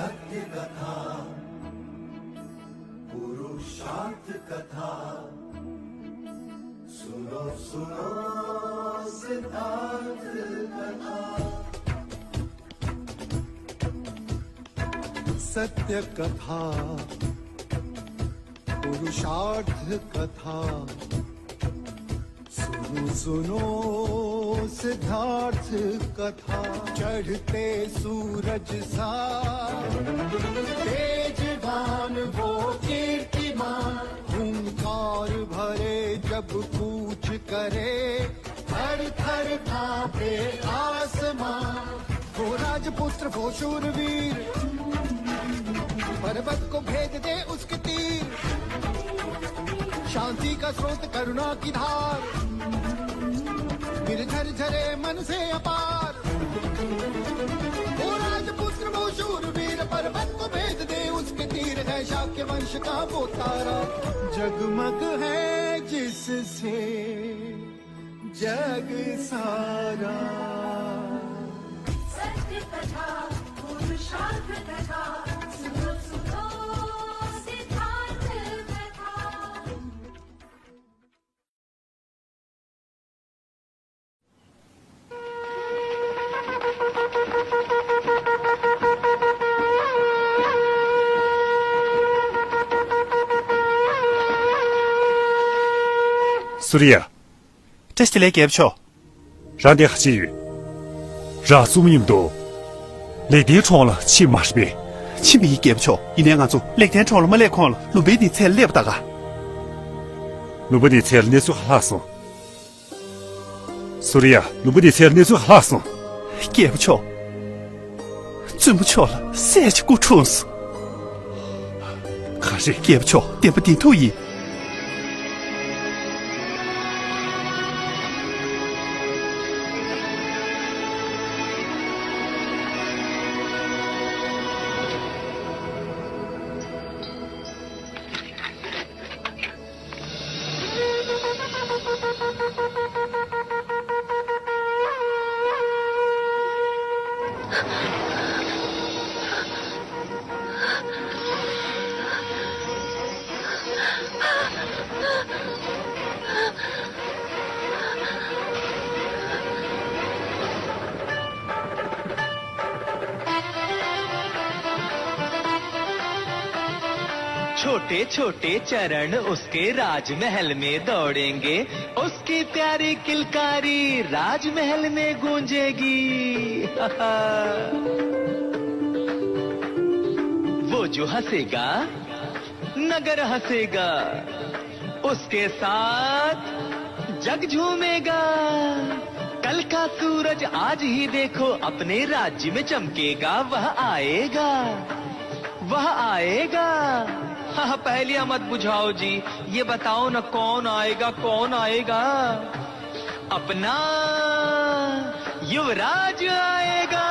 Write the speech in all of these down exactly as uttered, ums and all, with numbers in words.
सत्य कथा, पुरुषार्थ कथा, सुनो सुनो सिद्धार्थ कथा। सत्य कथा, पुरुषार्थ कथा, सुनो सुनो सिद्धार्थ कथा। चढ़ते सूरज सा तेजवान वो कीर्तिमान, हुंकार भरे जब कूच करे, थर थर कांपे आसमां। वो राजपुत्र वो शूरवीर, पर्वत को भेद दे उसके तीर। शांति का स्रोत करुणा की धार, निर्झर झरे मन से अपार। वो राजपुत्र वो शूरवीर, पर्वत को भेद दे उसके तीर। है शाक्य वंश का वो तारा, जगमग है जिससे जग सारा। सत्य कथा, पुरुषार्थ कथा, सुनो सुनो सिद्धार्थ कथा। སུ་རི་ཡ། བཀྲ་ཤིས་བདེ་ལེགས་རྒྱལ་པོ་མཆོག། རང་དེ་ག་བྱེད་ཡོད། རང་བཙུན་མོ་མཉམ་དུ་ལེགས་ལྡན་ཁྲོམ་ལ་ཕྱིན་མ་རེད་པས། ཕྱིན་པ་ཡིན་རྒྱལ་པོ་མཆོག། ཡིན་ནའི་ང་ཚོ་ལེགས་ལྡན་ཁྲོམ་ལ་མ་སླེབས་གོང་ལ་ལུམ་བི་ནིའི་ཚལ་སླེབས་པ་ད་ག། ལུམ་བི་ནིའི་ཚལ་གནས་ཚུལ་ག་ལྷག་སོང་། སུ་རི་ཡ། ལུམ་བི་ནིའི་ཚལ་གནས་ཚུལ་ག་ལྷག་སོང་། རྒྱལ་པོ་མཆོག། བཙུན་མོ་མཆོག་ལ་སྲས་ཅིག་འཁྲུངས་སོང་། ག་རེ། རྒྱལ་པོ་མཆོག། བདེན་པ་བདེན་ཐུག་ཡིན། छोटे छोटे चरण उसके राजमहल में दौड़ेंगे, उसकी प्यारी किलकारी राजमहल में गूंजेगी। वो जो हंसेगा, नगर हंसेगा, उसके साथ जग झूमेगा। कल का सूरज आज ही देखो, अपने राज्य में चमकेगा, वह आएगा, वह आएगा। हाँ, पहेलियां मत बुझाओ जी, ये बताओ ना, कौन आएगा, कौन आएगा? अपना युवराज आएगा।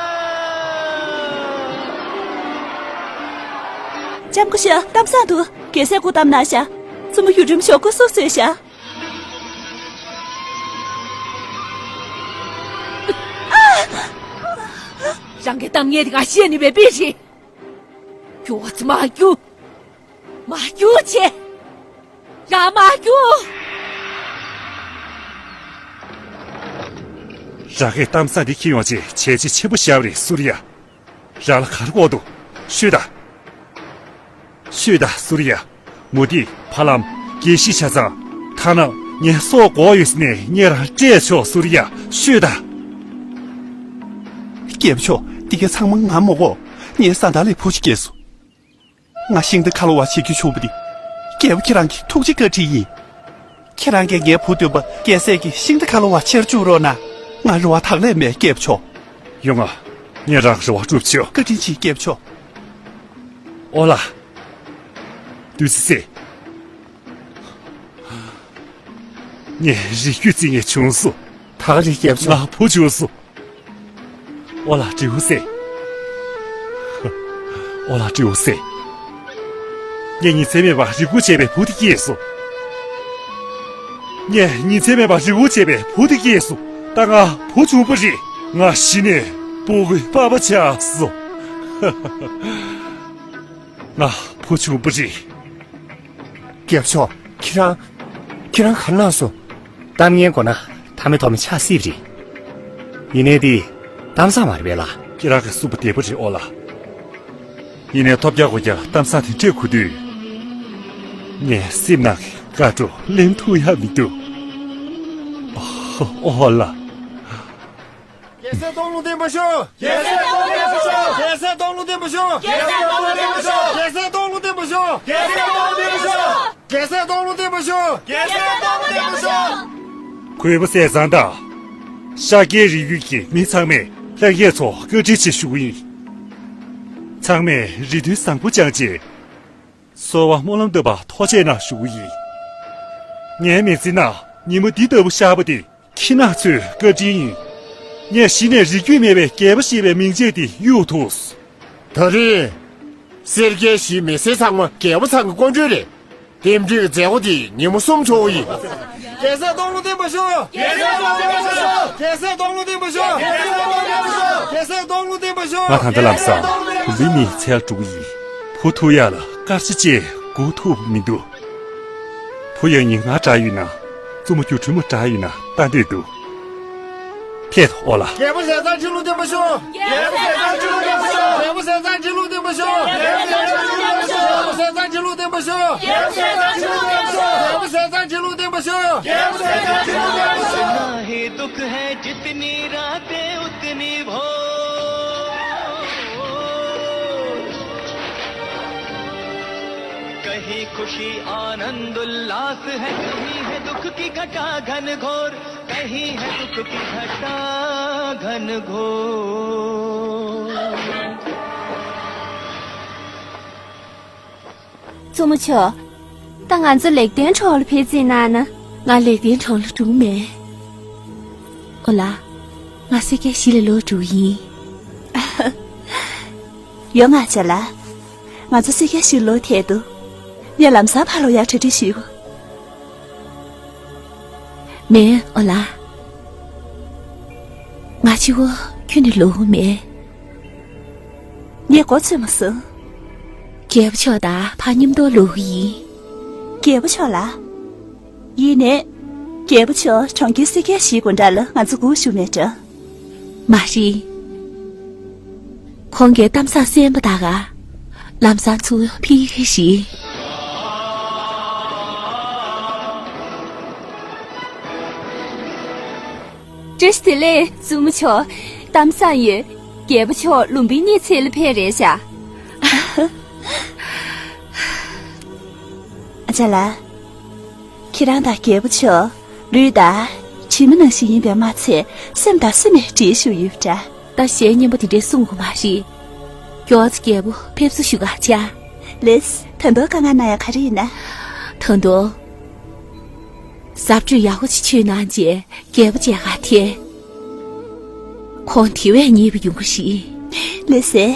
ལྕམ་སྐུ་ཞབས། གཏམ་བཟང་འདུག། རྒྱལ་སྲས་སྐུ་བལྟམས་གནང་ཤག། བཙུན་མོ་ཡུལ་ཁྲིམས་ཤོག་སྐུ་གཟུགས་བཟོས་ཤག། རང་གི་གཏམ་ངན་དེ་ག་བཤད་ནི་བས་པི་ཞིག། རྒྱུགས་ཙམ་མ་རྒྱུགས། མ་རྒྱུགས་བྱེད། རང་མ་རྒྱུགས། རང་གི་གཏམ་བཟང་འདི་ཁྱེར་ཡོང་བྱས་བྱས་རྗེས་ཆེན་པོ་བཞག་པ་རེད་སུ་རི་ཡ། རང་ལ་ག་རེ་དགོས་འདུག། ཤོད་དང་། ཤོད་དང་སུ་རི་ཡ། མུ་ཏིག། ཕ་ལམ། རྒྱལ་སྲིད་ཆ་ཚང་། ཐ་ན་ངའི་སྲོག་དགོས་ཡོད་ཟེར་ནའི་ངས་རང་སྤྲད་ཆོག་སུ་རི་ཡ། ཤོད་དང་། རྒྱལ་པོ་མཆོག། འདི་ག་ཚང་མ་ང་མ་གཏོགས་ངའི་བཟའ་ཟླ་ལ་བུ་ཞིག་སྐྱེས་སོང་། ང་ཤིང་རྟ་ཁ་ལོ་བ་བྱེད་རྒྱུ་བྱུང་བ་འདི། རྒྱལ་པོ་ཁྱེད་རང་གི་ཐུགས་རྗེ་བཀའ་དྲིན་ཡིན། ཁྱེད་རང་གིས་ངའི་བུ་སྟོན་པ་རྒྱལ་སྲས་ཀྱི་ཤིང་རྟ་ཁ་ལོ་བ་ཆེར་བཅུག་རོགས་གནང་། ང་རེ་བ་དག་ལས་མེད་རྒྱལ་པོ་མཆོག། ཡོང་ང་། ངས་རང་རེ་བ་སྒྲུབ་ཆོག། བཀའ་དྲིན་ཆེ་རྒྱལ་པོ་མཆོག། ཨོ་ལ། བདུད་རྩི་སེ། ངས་རིགས་རྒྱུད་རྩིས་ངེས་བྱུང་སོང་། ད་ག་རེད་རྒྱལ་པོ་མཆོག། ང་བུ་བྱུང་སོང་། ཨོ་ལ་དྲེའུ་སེ། ཨོ་ལ་དྲེའུ་སེ། ངས་ཉིན་མཚན་མེད་པར་རེ་སྒུག་བྱས་པའི་བུ་དེ་སྐྱེས་སོང་། ངས་ཉིན་མཚན་མེད་པར་རེ་སྒུག་བྱས་པའི་བུ་དེ་སྐྱེས་སོང་། ད་ང་བུ་བྱུང་བ་རེད། ང་གཞི་ནས་སྤུ་གུའི་པ་ཕ་ཆགས་སོང་། ང་བུ་ཆུང་པོ་རེད། རྒྱལ་པོ་མཆོག་ཁྱེད་རང་། ཁྱེད་རང་ག་རེ་གནང་སོང་། གཏམ་ངན་གོ་ན་མཐའ་མེད་ཐོག་མེད་ཆགས་སྲིད་པ་རེད། ཡིན་ནའི་འདི་གཏམ་བཟང་མ་རེད་པས་ལགས། ཁྱེད་རང་གི་གསུངས་པ་བདེན་པ་རེད་ཨོ་ལགས། ཡིན་ནའི་ཐོབ་རྒྱག་དགོས་རྒྱག་གཏམ་བཟང་དེ་འདྲས་གོ་དུས། ངའི་སེམས་ནང་གི་དགའ་སྤྲོ་ལེན་ཐུབ་ཡག་མི་འདུག་ཨོ་ལགས། རྒྱལ་སྲས་སྟོང་ལུང་བསྟན་པ་ཤོག་རྒྱལ་སྲས་སྟོང་ལུང་བསྟན་པ་ཤོག་རྒྱལ་སྲས་སྟོང་ལུང་བསྟན་པ་ཤོག་རྒྱལ་སྲས་སྟོང་ལུང་བསྟན་པ་ཤོག་རྒྱལ་སྲས་སྟོང་ལུང་བསྟན་པ་ཤོག་རྒྱལ་སྲས་སྟོང་ལུང་བསྟན་པ་ཤོག་རྒྱལ་སྲས་སྟོང་ལུང་བསྟན་པ་ཤོག་རྒྱལ་སྲས་སྟོང་ལུང་བསྟན་པ་ཤོག་གུས་པ་ཟས་གཙང་དང་། ཤཱཀྱའི་རིགས་རྒྱུད་ཀྱི་མི་ཚང་མས་ལྷན་རྒྱས་ཚོ་བཀའ་དྲིན་ཆེ་ཞུ་གི་ཡིན། ཚང་མས་རེ་འདུན་བཟང་པོ་བཅངས་རྗེས། གསོལ་བ་སྨོན་ལམ་འདེབས་པ་ཐུགས་རྗེ་གནང་ཞུ་གི་ཡིན། ངའི་མི་ཚེ་ནང་ཉིན་མོ་འདི་ལྟ་བུ་ཤར་བ་དེ། ཁྱེད་རང་ཚོའི་བཀའ་དྲིན་ཡིན། ངས་གཞི་ནས་རིགས་རྒྱུད་མེད་པའི་རྒྱལ་པོ་ཞེས་པའི་མིང་ཆད་དེ་གཡུག་ཐུབ། ད་རེས། སེར་སྐྱའི་གཞིའི་མི་སེར་ཚང་མ་རྒྱལ་པོ་ཚང་གི་སྐུ་མགྲོན་རེད། རྟེན་འབྲེལ་གྱི་མཛད་སྒོ་འདི་ཉིན་མོ་གསུམ་འཚོགས་ཀྱི་ཡིན། རྒྱལ་སྲས་སྟོང་ལུང་བསྟན་པ་ཤོག་རྒྱལ་སྲས་སྟོང་ལུང་བསྟན་པ་ཤོག་རྒྱལ་སྲས་སྟོང་ལུང་བསྟན་པ་ཤོག་རྒྱལ་སྲས་སྟོང་ལུང་བསྟན་པ་ཤོག་རྒྱལ་སྲས་སྟོང་ལུང་བསྟན་པ་ཤོག་ང་ད་ལྟ་ལམ་སང་ལི་མི་ཚལ་འགྲོ་གི་ཡིན། བུ་ཐུག་ཡག་ལ་སྐར་ཆ་གཅིག་སྒུག་ཐུབ་མི་འདུག་བུ་ཡང་ཉིན་ང་འདྲ་ཡོད་ན། བཙུན་མོ་སྒྱུ་འཕྲུལ་མ་འདྲ་ཡོད་ན་ལྟ་འདོད་འདུག་ཕེབས་ཨོ་ལགས། རྒྱལ་པོ་ཟས་གཙང་ཁྲི་ལོ་བརྟན་པ་ཤོག་རྒྱལ་པོ་ཟས་གཙང་ཁྲི་ལོ་བརྟན་པ་ཤོག་རྒྱལ་པོ་ཟས་གཙང་ཁྲི་ལོ་བརྟན་པ་ཤོག་རྒྱལ་པོ་ཟས་གཙང་ཁྲི་ལོ་བརྟན་པ་ཤོག་རྒྱལ་པོ་ཟས་གཙང་ཁྲི་ལོ་བརྟན་པ་ཤོག་རྒྱལ་པོ་ཟས་གཙང་ཁྲི་ལོ་བརྟན་པ་ཤོག་རྒྱལ་པོ་ཟས་གཙང་ཁྲི་ལོ་བརྟན་པ་ཤོག कहीं खुशी आनंद उल्लास है, कहीं है दुख की घटा घनघोर, कहीं है दुख की घटा घनघोर। བཙུན་མོ་མཆོག་ད་ང་ཚོ་ལེགས་ལྡན་གྲོང་ལ་ཕེབས་རྩིས་གནང་ན། ང་ལེགས་ལྡན་གྲོང་ལ་འགྲོ་མེད། ཨོ་ལགས། ང་སེར་སྐྱའི་གཞིས་ལ་ལོག་འགྲོ་ཡིན། ཡོང་ང་ཅ་ལགས། ང་ཚོ་སེར་སྐྱའི་གཞིས་ལོག་ཐད་དུ། ངས་ལམ་སང་ཕར་ལོག་ཡག་གྲ་སྒྲིག་ཞུས། མེད་ཨོ་ལགས། ང་གཅིག་པོ་ཁྱོན་ནས་ལོག་མེད། ངས་མགོ་ཚོས་མ་སོང་། རྒྱལ་པོ་མཆོག་དང་ཕར་མཉམ་དུ་ལོག་གི་ཡིན། རྒྱལ་པོ་མཆོག་ལ། ཡིན་ནའི། རྒྱལ་པོ་མཆོག་གྲོང་ཁྱེར་སེར་སྐྱའི་གཞིས་དགོང་དག་ལ་ང་ཚོ་སྒུག་བཞུགས་མེད་འགྲོ། མ་རེད། ཁོང་གིས་གཏམ་བཟང་གསན་པ་དང་། ལམ་སང་ཚུར་ཕེབས་ཀྱི་རེད། བཀྲ་ཤིས་བདེ་ལེགས་བཙུན་མོ་མཆོག་གཏམ་བཟང་ཡོད། རྒྱལ་པོ་མཆོག་ལུམ་བི་ནིའི་ཚལ་ལ་ཕེབས་རེད་ཤག་ཨ་ཅག་ལགས། ཁྱེད་རང་དང་རྒྱལ་པོ་མཆོག་ལུས་དང་གྲིབ་མ་ནང་བཞིན་ཡིན་པས་མ་ཚད་སེམས་དང་སེམས་ནས་འདྲེས་བཞུགས་ཡོད་པ་འདྲ། ད་གཞས་སྙན་པོ་དེ་འདྲས་གསུང་དགོས་མ་རེད། མགྱོགས་ཙམ་རྒྱལ་པོ་ཕེབས་བསུ་ཞུ་ག་ཆ། ལེས། ད་དུང་དཀའ་ངལ་གནང་ཡག་ག་རེ་ཡིན་ན། ད་དུང་། གཟབ་སྤྱོད་ཡག་པོ་ཅིག་བྱས་གནང་རྗེས་རྒྱལ་པོ་མཇལ་ག་ཐད། ཁོང་དེ་བས་མཉེས་པོ་ཡོང་གི་རེད། ལེས་སེ།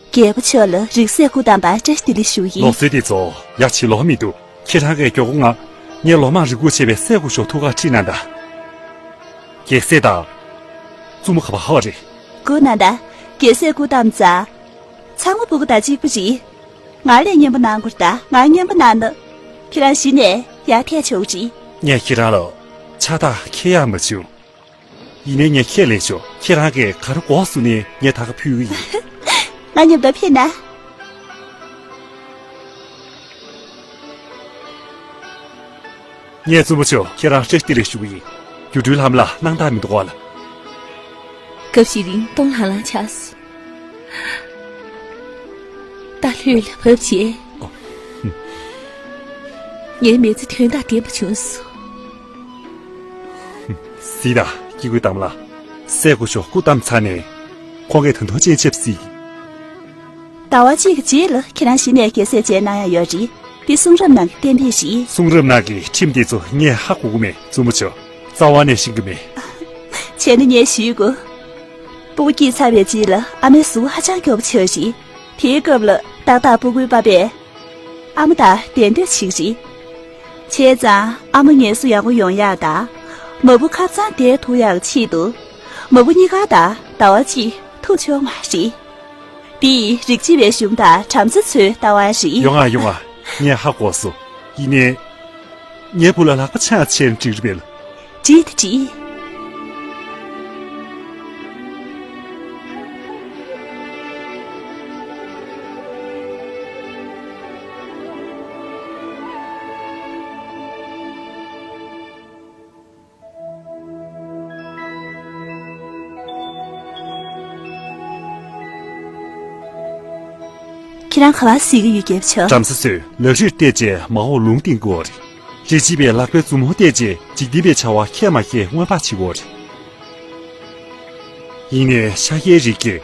རྒྱལ་པོ་མཆོག་ལ་རིང་བསྲེལ་སྐུ་བལྟམས་པར་བཀྲ་ཤིས་བདེ་ལེགས་ཞུ་ཡིན། ལུགས་སྲོལ་འདི་ཚོ་ཡ་བྱེད་ལོང་མི་འདུག་ཁྱེད་རང་གིས་མགྱོགས་པོ་ང་ངའི་ལོ་མང་རེ་སྒུག་བྱས་པའི་སྲས་སྐུ་ཞབས་ཐུགས་ཁར་ཁྲིད་གནང་དང་། རྒྱལ་སྲས་དང་། བཙུན་མོ་ག་པར་ཕེབས་པ་རེད། སྒུག་གནང་དང་། རྒྱལ་སྲས་སྐུ་བལྟམས་ཙང་། ཚང་མ་ཕྲུ་གུ་དང་གཅིག་པ་རེད། ང་ལ་སྙན་པོ་གནང་དགོས་རེད་ད། ང་སྙན་པོ་གནང་ན། ཁྱེད་རང་གཞི་ནས་ཡར་ཐད་ཆོག་གི་རེད། ངས་ཁྱེད་རང་ལ་ཕྱག་རྟགས་འཁྱེར་ཡག་མ་བྱུང་། ཡིན་ནའི་ངས་ཁས་ལེན་ཆོག་ཁྱེད་རང་གིས་ག་རེ་དགོས་གསུངས་ནའི་ངས་ད་ག་ཕུལ་གྱི་ཡིན། ང་མཉམ་དུ་ཕེབས་ན། ངས་བཙུན་མོ་མཆོག་ཁྱེད་རང་བཀྲ་ཤིས་བདེ་ལེགས་ཞུ་གི་ཡིན། སྒྱུ་འཕྲུལ་ལྷ་མོ་ལ་སྣང་དག་མི་འདུག་ག་ལགས། སྐབས་ཤིག་རིང་སྟོང་ལྷང་ལྷང་ཆགས་སོང་། ད་ལྷོད་ལ་བབས་བྱས། ཨོ། ངའི་མི་ཚེ་དོན་དང་ལྡན་པ་བྱུང་སོང་། གཟིགས་དང་། སྐྱེ་དགུའི་གདམས་ངག་སྲས་སྐུ་ཞབས་སྐུ་བལྟམས་ཚར་ནས། ཁོང་གིས་ད་དུང་སྤྱན་ཆབ་གཟིགས། ཟླ་བ་གཅིག་གི་རྗེས་ལ་ཁྱེད་རང་གཞི་ནས་རྒྱལ་སྲས་མཇལ་གནང་ཡག་ཡོད་རེད། འདི་གསུང་རབ་ནང་གི་གཏན་འབེབས་རེད། གསུང་རབ་ནང་གི་ཁྲིམས་འདི་ཚོ་ངས་ཧ་གོ་གི་མེད། བཙུན་མོ་མཆོག་རྩ་བ་ནས་ཤེས་ཀྱི་མེད། བྱས་ན་ངས་ཞུ་དགོས། སྤུ་གུ་སྐྱེས་ཚར་བའི་རྗེས་ལ་ཨ་མའི་གཟུགས་པོ་ཧ་ཅང་སྐྱོ་པོ་ཆགས་རེད། དེའི་སྐབས་ལ་ཏག་ཏག་སྤུ་གུའི་པ་ཕས་ཨ་མ་དང་བདེ་འདོད་བྱེད་ཀྱི་རེད། བྱས་ཙང་ཨ་མ་ངལ་གསོ་ཡག་པོ་ཡོང་ཡག་དང་། མ་བུ་ཁ་སང་བསྡད་ཐུབ་ཡག་ཆེད་དུ། མ་བུ་གཉིས་ཀ་དང་ཟླ་བ་གཅིག་ཐུག་ཆོག་མ་རེད། འདི་ཡིས་རིགས་གཅིག་པའི་གཞུང་དང་བྲམ་ཟེ་ཚོའི་ལྟ་བ་རེད། ཡོང་ང་ཡོང་ང་། ངས་ཧ་གོ་སོང་། ཡིན་ནའི། ངའི་བུ་ལ་ལག་པ་འཆང་བྱས་ན་འགྲིག་རེད་པས། འགྲིག་འགྲིག་ཁྱེད་རང་ག་པར་གཟིགས་ཀྱི་ཡོད། རྒྱལ་པོ་མཆོག་བྲམ་ཟེ་ཚོས་ལག་རིས་བལྟས་རྗེས་མ་འོངས་ལུང་བསྟན་དགོས་རེད། རིགས་གཅིག་པས་ལག་པའི་མཛུབ་མོ་བལྟས་རྗེས་འཇིག་རྟེན་པའི་བྱ་བ་ཁེལ་མ་ཁེལ་མངོན་པར་བྱེད་དགོས་རེད། ཡིན་ནའི་ཤཱཀྱའི་རིགས་ཀྱིས་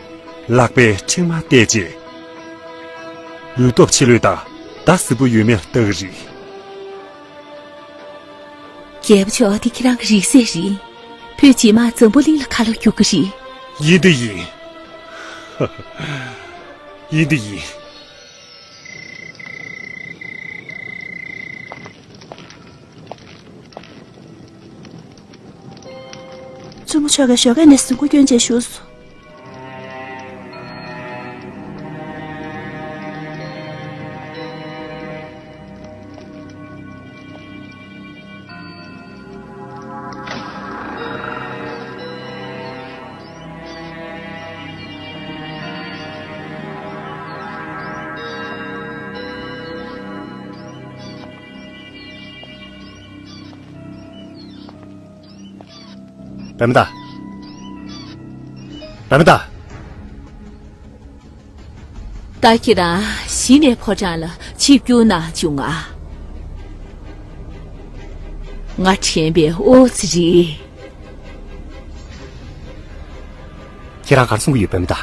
ལག་པའི་མཁྲིག་མ་བལྟས་རྗེས། ལུས་སྟོབས་ཆེ་ལོས་དང་ཟླ་ཟིན་པོ་ཡོད་མེད་ལྟ་གི་རེད། རྒྱལ་པོ་མཆོག་འདི་ཁྱེད་རང་གི་རིགས་སྲས་རེད། བོད་རྗེས་མ་འཛམ་བུ་གླིང་ལ་ཁ་ལོ་རྒྱུག་གི་རེད། ཡིན་དུ་ཡིན། ཡིན་དུ་ཡིན། བཙུན་མོ་མཆོག་གིས་ཞོགས་ཀས་ནས་གཟུགས་པོ་སྐྱོན་བྱས་བཞུགས་སོང་། པདྨ་བདག་པདྨ་བདག་ད་ཁྱེད་རང་གཞི་ནས་ཕོ་བྲང་ལ་ཆིབས་བསྒྱུར་གནང་བྱུང་ང་། ང་དྲན་པའི་ཨོ་ཙི་རེད། ཁྱེད་རང་ག་རེ་གསུང་གི་ཡོད། པདྨ་བདག་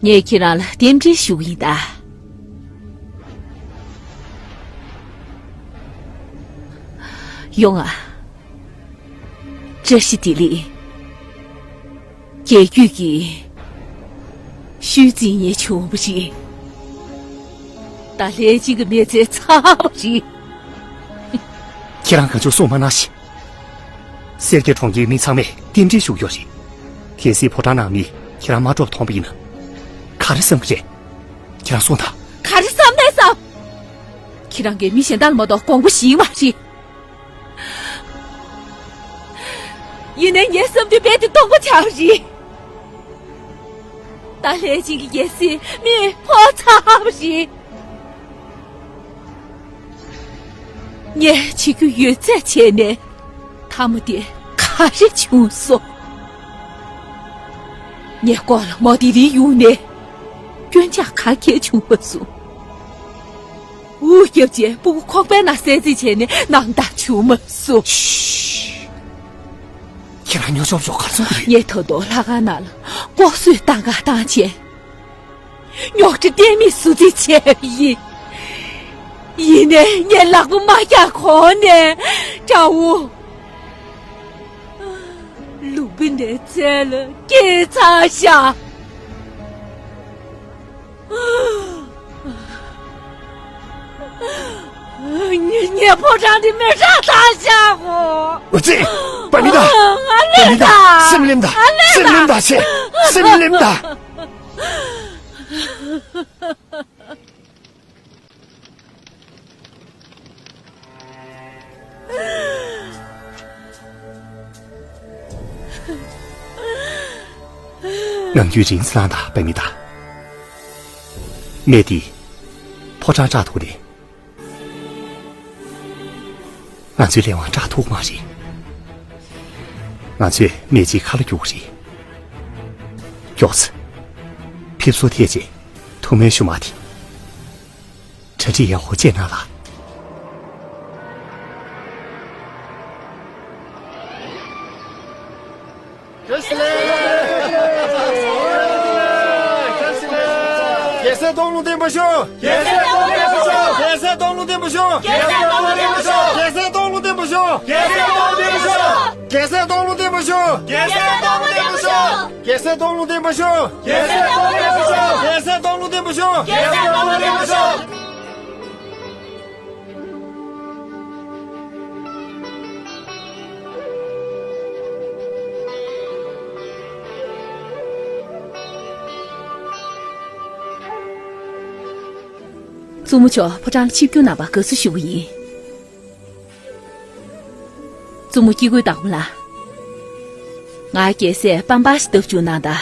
ངས་ཁྱེད་རང་ལ་རྟེན་འབྲེལ་ཞུ་གི་ཡིན་ད། ཡོང་ང་། བཀྲ་ཤིས་བདེ་ལེགས། རྒྱལ་རྒྱུད་ཀྱི་ཤུལ་རྫིག་ཉེས་བྱུང་བ་རེད། ད་ལྷས་སྦྱིན་གྱི་མི་ཚེ་ཚར་བ་རེད། ཁྱེད་རང་གང་བྱུང་གསུང་མ་གནང་ཞིག་སེར་སྐྱ་གྲོང་ཁྱེར་མི་ཚང་མས་རྟེན་འབྲེལ་ཞུ་གི་ཡོད་རེད། གལ་སྲིད་ཕོ་བྲང་ནང་མི་ཁྱེད་རང་མ་འགྲོ་བ་མཐོང་པ་ཡིན་ན། ག་རེ་བསམ་གྱི་རེད། ཁྱེད་རང་གསུངས་དང་། ག་རེ་བསམ་ནས་བསམ། ཁྱེད་རང་གིས་མི་གཞན་དག་ལ་མ་གཏོགས་དགོངས་པ་བཞེས་མ་རེད། ཡིན་ནའི་ངའི་བསམ་དོན་རྦད་དེ་སྟོང་པ་ཆགས་པ་རེད། ད་ལྷས་སྦྱིན་གྱི་རྒྱལ་སྲིད་མེ་ཕོག་ཚར་བ་རེད། ངས་བྱེད་རྒྱུ་ཡོད་ཚད་བྱས་ནས་མཐའ་མ་དེ་ག་རེ་བྱུང་སོང་། ངའི་ལྐོག་ལ་མོ་དེ་རིའི་ཡུལ་ནས་སྐྱོན་ཆ་ག་གེ་བྱུང་མ་སོང་། འུ་སྐྱབས་རྗེས་སྤུ་གུ་ཁོག་པའི་ནང་གསོད་རྩིས་བྱས་ནས་ནང་ལྟར་བྱུང་མ་སོང་། ཤི། ཁྱེད་རང་ཉོ་ཆོག་ཆོག་གར་སོང་གི་རེད། ངས་ད་དུང་ལྷ་ཁང་ནང་ལ་ལྐོག་གསོད་བཏང་ག་བཏང་བྱས། རྙོག་དྲ་གཏན་མེད་བཟོ་རྩིས་བྱས་པ་ཡིན། ཡིན་ནའི་ངས་ལག་པ་མ་བཀྱག་གོང་ནས་དགྲ་བོ། ལུམ་བི་ནིའི་རྩལ་ལ་སྐྱེས་ཚར་ཤག་ངའི་ངའི་ཕོ་བྲང་འདི་མེ་སྲེག་བཏང་བཞག་གོ། ཨོ་ཙི། པདྨ་བདག་ང་ལས་པདྨ་བདག་དང་། སེམས་ལེམ་དང་། ང་ལས་སེམས་ལེམ་དང་། དང་ཆེ། སེམས་ལེམ་དང་། ནམ་རྒྱུན་རིང་ཙམ་ལངས་དང་། པདྨ་བདག་སྨན་འདི་ཕོ་བྲང་སྐྲག་ཐུག་ནས། ང་ཚོའི་ལས་དབང་སྐྲག་ཐུག་མ་རེད། ང་ཚོས་མེ་ལྕེའི་ཁ་ལོ་རྒྱུག་རེད། མགྱོགས་ཚེ། ཕེབས་བསུ་ཐེག་ཆེན་ཐུགས་སྨོན་ཞུ་མ་དེ། གྲ་སྒྲིག་ཡག་པོ་བྱས་གནང་ལགས། རྒྱལ་སྲས་སྟོང་ལུང་བསྟན་པ་ཤོག་རྒྱལ་སྲས་སྟོང་ལུང་བསྟན་པ་ཤོག་རྒྱལ་སྲས་སྟོང་ལུང་བསྟན་པ་ཤོག་རྒྱལ་སྲས་སྟོང་ལུང་བསྟན་པ་ཤོག་རྒྱལ་སྲས་སྟོང་ལུང་བསྟན་པ་ཤོག་རྒྱལ་སྲས་སྟོང་ལུང་བསྟན་པ་ཤོག་རྒྱལ་སྲས་སྟོང་ལུང་བསྟན་པ་ཤོག་རྒྱལ་ རྒྱལ་སྲས་སྟོང་ལུང་བསྟན་པ་ཤོག་རྒྱལ་སྲས་སྟོང་ལུང་བསྟན་པ་ཤོག་རྒྱལ་སྲས་སྟོང་ལུང་བསྟན་པ་ཤོག་རྒྱལ་སྲས་སྟོང་ལུང་བསྟན་པ་ཤོག་བཙུན་མོ་མཆོག་ཕོ་བྲང་ལ་ཆིབས་བསྒྱུར་གནང་བར་དགའ་བསུ་ཞུ་གི་ཡིན། བཙུན་མོ་སྐྱེ་དགུའི་བདག་པོ་ལགས། ང་རྒྱལ་སྲས་པམ་པ་ཞིག་བཏབ་བཅུག་གནང་དང་།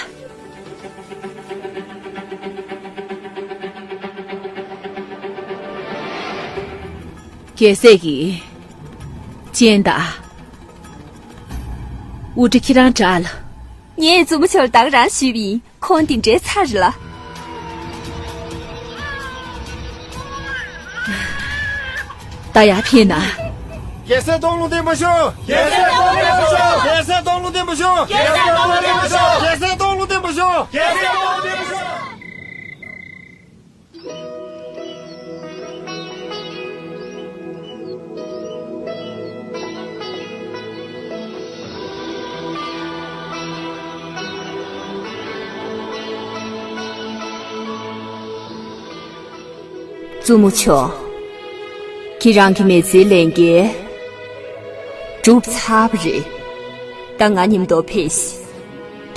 རྒྱལ་སྲས་ཀྱིས། སྤྱན་དང་། དབུ་སྐྲ་ཁྱེད་རང་བྲེགས་ལ། ངས་བཙུན་མོ་མཆོག་ལ་བདག་རང་ཞུས་པ་ཡིན། ཁོང་འདི་འདྲའི་ཚ་རེད་ལ། ད་ཡར་ཕེབས་ན། རྒྱལ་སྲས་སྟོང་ལུང་བསྟན་པ་ཤོག་རྒྱལ་སྲས་སྟོང་ལུང་བསྟན་པ་ཤོག་རྒྱལ་སྲས་སྟོང་ལུང་བསྟན་པ་ཤོག་རྒྱལ་སྲས་སྟོང་ལུང་བསྟན་པ་ཤོག་རྒྱལ་སྲས་སྟོང་ལུང་བསྟན་པ་ཤོག་རྒྱལ་སྲས་སྟོང་ལུང་བསྟན་པ་ཤོག་བཙུན་མོ་མཆོག་ཁྱེད་རང་གི་མི་ཚེའི་ལས་འགན་གྲུབ་ཚར་བ་རེད། ད་ང་མཉམ་དུ་ཕེབས་ཤིག་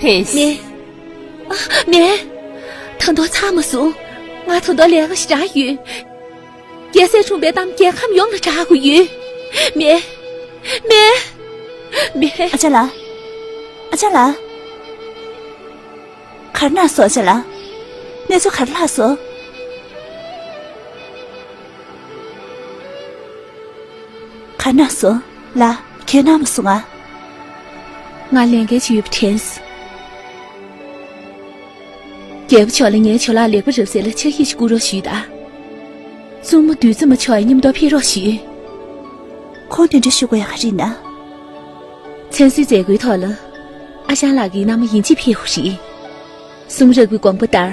ཕེབས་ཤིག་མེད། ཨ། མེད། ད་དུང་ཚར་མ་སོང་། ང་ད་དུང་ལས་ཀ་ཞིག་རག་ཡོད། རྒྱལ་སྲས་འཁྲུངས་པའི་གཏམ་རྒྱལ་ཁམས་ཡོངས་ལ་གྲགས་དགོས་ཡོད། མེད། མེད། མེད། ཨ་ཅག་ལགས། ཨ་ཅག་ལགས། ག་རེ་གནང་སོང་། ཨ་ཅག་ལགས། གནས་ཚུལ་ག་རེ་ལྷག་སོང་། ག་རེ་གནང་སོང་། ལགས། ག་རེ་གནང་མ་སོང་ང་། ང་ལས་འགན་ཅིག་ཡོད་པ་དྲན་སོང་། རྒྱལ་པོ་མཆོག་ལ་ངའི་ཇོ་ལགས་ལེགས་པར་རབ་གསལ་ལ་ཕྱག་བཞེས་ཤིག་བསྐུར་རོགས་ཞུས་དང་། བཙུན་མོ་བདུད་རྩི་མ་མཆོག་ཡང་མཉམ་དུ་ཕེབས་རོགས་ཞུས། ཁོང་དེ་འདྲ་ཞུ་དགོས་ཡ་ག་རེ་ཡིན་ན། མཚན་གསོལ་མཛད་སྒོའི་ཐོག་ལ། ཨ་ཞང་ལགས་ཀྱི་མནའ་མ་ཡིན་གཅིག་ཕེབས་ཡོད་རེད། གསུང་རབ་ཀྱི་དགོངས་པ་ལྟར།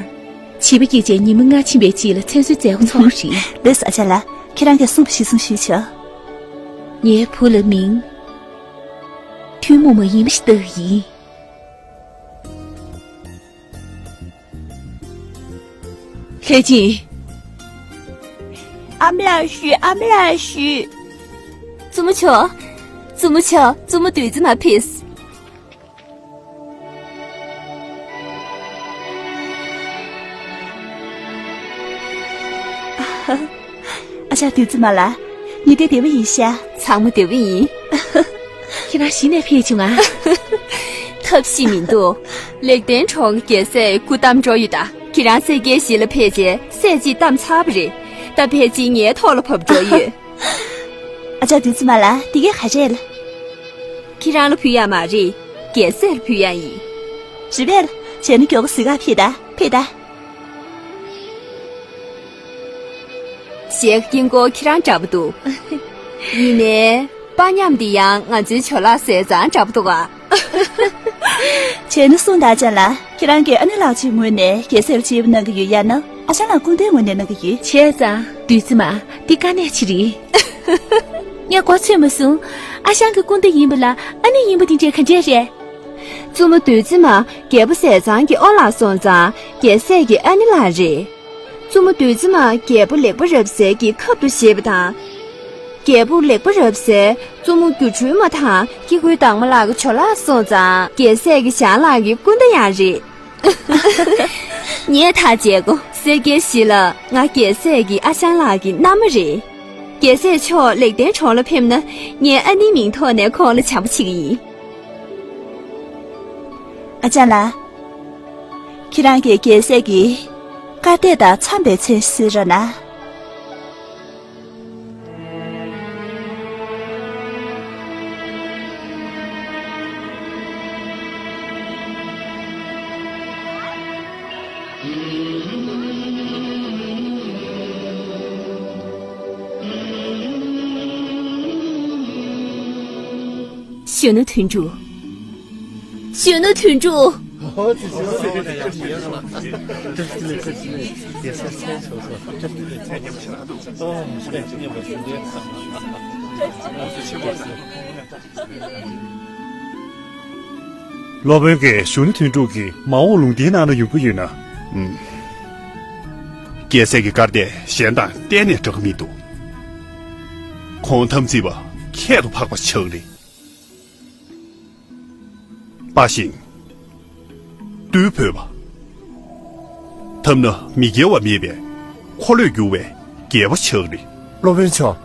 བྱིས་པ་སྐྱེས་རྗེས་ཉི་མ་ལྔ་ཕྱིན་པའི་རྗེས་ལ་མཚན་གསོལ་མཛད་སྒོ་ཚོགས་རེད། ལགས་སོ་ཨ་ཅག་ལགས། ཁྱེད་རང་གིས་གསུངས་པ་གཞིར་བཟུང་ཞུས་ཆོག་ངའི་བུ་ལ་མིང་། ཐུན་མོང་མ་ཡིན་པ་ཞིག་བཏགས་ཡིན། ལྷས་སྦྱིན། ཨ་མ་ལགས་ཞུ། ཨ་མ་ལགས་ཞུ། བཙུན་མོ་མཆོག་བཙུན་མོ་མཆོག་བཙུན་མོ་བདུད་རྩི་མ་ཕེབས། ཨ་ཅག་བདུད་རྩི་མ་ལགས། ངེད་དེ་བདེ་པོ་ཡིན་ཤག་ཚང་མ་བདེ་པོ་ཡིན། ཁྱེད་རང་གཞི་ནས་ཕེབས་བྱུང་ང་། ཐབས་ཤེས་མི་འདུག་ལེགས་ལྡན་གྲོང་གི་རྒྱལ་སྲས་སྐུ་བལྟམས་འགྲོ་ཡོད་ད། ཁྱེད་རང་སེར་སྐྱའི་གཞི་ལ་ཕེབས་རྗེས་སྲས་གཅིག་བལྟམས་ཚར་བ་རེད། ད་ཕལ་ཆེར་ངའི་ཐོག་ལ་བབས་འགྲོ་ཡོད། ཨ་ཅག་བདུད་རྩི་མ་ལགས། འདི་གས་ག་རེ་རེད། ཁྱེད་རང་ལ་ཕུལ་ཡག་མ་རེད། རྒྱལ་སྲས་ལ་ཕུལ་ཡག་ཡིན། རེད་པས། བྱས་ན་མགྱོགས་པོ་གཟིགས་གར་ཕེབས་དང་། ཕེབས་དང་། ཞལ་དཀྱིལ་འཁོར་ཁྱེད་རང་འདྲ་པོ་འདུག་ཡིན་ནའི། པ་མཉམ་འདི་ཡང་ང་ཚོའི་ཇོ་ལགས་ཟས་གཙང་འདྲ་པོ་འདུག་ག་བྱས་ན་གསུངས་དང་ཨ་ཅག་ལགས། ཁྱེད་རང་གིས་ཨ་ནེ་ལགས་ཀྱི་ངོས་ནས་རྒྱལ་སྲས་ལ་གཅེས་པ་གནང་གི་ཡོད་ཡ་ན། ཨ་ཞང་ལགས་སྐུ་ཟླའི་ངོས་ནས་གནང་གི་ཡོད། བྱས་ཙང་བདུད་རྩི་མ། འདི་དཀའ་གནད་ཅིག་རེད། ངས་གོ་ཚོད་མ་སོང་། ཨ་ཞང་གི་སྐུ་ཟླ་ཡིན་པ་ལ་ཨ་ནེ་ཡིན་པ་འདི་འདྲས་ག་འདྲས་རེད། བཙུན་མོ་བདུད་རྩི་མ་རྒྱལ་པོ་ཟས་གཙང་གི་ཨོ་ལགས་སོང་ཙང་རྒྱལ་སྲས་ཀྱི་ཨ་ནེ་ལགས་རེད། བཙུན་མོ་བདུད་རྩི་མ་རྒྱལ་པོ་ལེགས་པ་རབ་གསལ་གྱི་ཁབ་ཏུ་བཞེས་པ་དང་། རྒྱལ་པོ་ལེགས་པ་རབ་གསལ་བཙུན་མོ་སྒྱུ་འཕྲུལ་མ་དང་སྐྱེ་དགུའི་བདག་མོ་ལགས་ཀྱི་ཇོ་ལགས་སོང་ཙང་རྒྱལ་སྲས་ཀྱི་ཞང་ལགས་ཀྱི་སྐུ་ཟླ་ཡང་རེད། ངས་ཐག་བཅད་གོ། སེར་སྐྱའི་གཞི་ལ་ང་རྒྱལ་སྲས་ཀྱི་ཨ་ཞང་ལགས་ཀྱི་མནའ་མ་རེད། རྒྱལ་སྲས་མཆོག་ལེགས་ལྡན་གྲོང་ལ་ཕེབས་ན་ངས་ཨ་ནེའི་མིང་ཐོག་ནས་ཁོང་ལ་བྱམས་པོ་བྱེད་ཀྱི་ཡིན། ཨ་ཅག་ལགས། ཁྱེད་རང་གིས་རྒྱལ་སྲས་ཀྱི་ཀ་སྟེ་དང་འཚམས་པའི་མཚན་གསོལ་རོགས་གནང་། གཞོན་ནུ་དོན་གྲུབ། གཞོན་ནུ་དོན་གྲུབ། སློབ་དཔོན་གྱིས་གཞོན་ནུ་དོན་གྲུབ་ཀྱི་མ་འོངས་ལུང་བསྟན་གནང་ན་ཡོང་གི་ཡོད་ན། ཨུམ། རྒྱལ་སྲས་ཀྱི་བཀའ་དེ་གཞན་དང་གཏན་ནས་འདྲ་གི་མི་འདུག་ཁོང་དམ་ཚིག་པ་ཁྱད་དུ་འཕགས་པ་ཆགས་རེད། དཔའ་ཞིང་། རྟུལ་ཕོད་པ། ཐབས་ན་མི་དགེ་བ་མེད་པའི་འཁོར་ལོས་སྒྱུར་བའི་རྒྱལ་པོ་ཆགས་རེད། སློབ་དཔོན་མཆོག་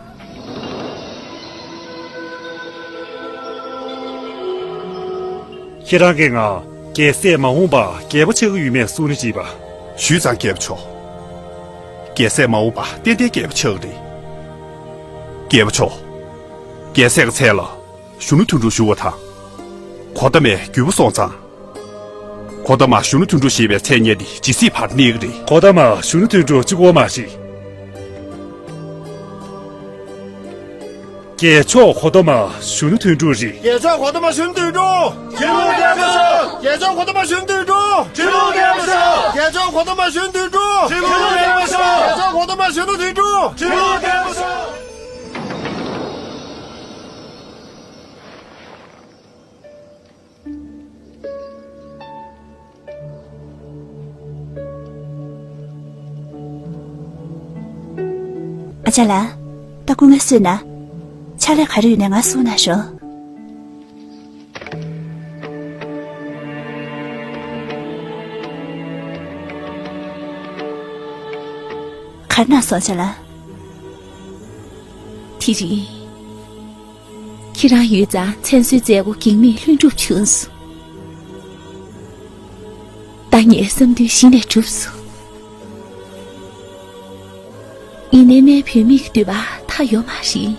ཁྱེད་རང་གིས་ང་རྒྱལ་སྲས་མ་འོངས་པ་རྒྱལ་པོ་ཆགས་ཀྱི་ཡོད་མེད་གསུང་ནི་ཅིས་པ། ཞུས་ཙང་རྒྱལ་པོ་མཆོག་རྒྱལ་སྲས་མ་འོངས་པ་ཏན་ཏན་རྒྱལ་པོ་ཆགས་རེད། རྒྱལ་པོ་མཆོག་རྒྱལ་སྲས་ཀྱི་མཚན་ལ་གཞོན་ནུ་དོན་གྲུབ་ཞུ་བ་དང་། གོ་ཏ་མའི་རྒྱུས་པ་སོང་ཙང་། གོ་ཏ་མ་གཞོན་ནུ་དོན་གྲུབ་ཞེས་པའི་མཚན་སྙན་དེ་ཇི་སྲིད་བར་གནས་ཀྱི་རེད། གོ་ཏ་མ་གཞོན་ནུ་དོན་གྲུབ་གཅིག་པོ་མ་རེད། རྒྱལ་མཆོག་གོ་ཏ་མ་གཞོན་ནུ་དོན་གྲུབ་རེད། རྒྱལ་མཆོག་གོ་ཏ་མ་གཞོན་ནུ་དོན་གྲུབ། ཁྱེད་ལོ་བདེ་མོ་ཤོག་རྒྱལ་མཆོག་གོ་ཏ་མ་གཞོན་ནུ་དོན་གྲུབ། ཁྱེད་ལོ་བདེ་མོ་ཤོག་རྒྱལ་མཆོག་གོ་ཏ་མ་གཞོན་ནུ་དོན་གྲུབ། ཁྱེད་ལོ་བདེ་མོ་ཤོག་རྒྱལ་མཆོག་གོ་ཏ་མ་གཞོན་ནུ་དོན་གྲུབ། ཁྱེད་ལོ་བདེ་མོ་ཤོག་ཨ་ཅག་ལགས། ད་སྐུ་ངལ་གསོས་ན། ཕྱག་ལས་ག་རེ་ཡོད་ནའི་ང་གསུང་གནང་ཤོག་ག་རེ་གནང་སོང་ཨ་ཅག་ལགས། དེ་རིང་། ཁྱེད་རང་ཡོད་ཙང་མཚན་གསོལ་མཛད་སྒོ་གེགས་མེད་ལྷུན་གྲུབ་བྱུང་སོང་། ད་ངའི་བསམ་དོན་གཞི་ནས་གྲུབ་སོང་། ཡིན་ནའི་སྨད་བུད་མེད་ཀྱི་འདོད་པ་མཐའ་ཡོད་མ་རེད།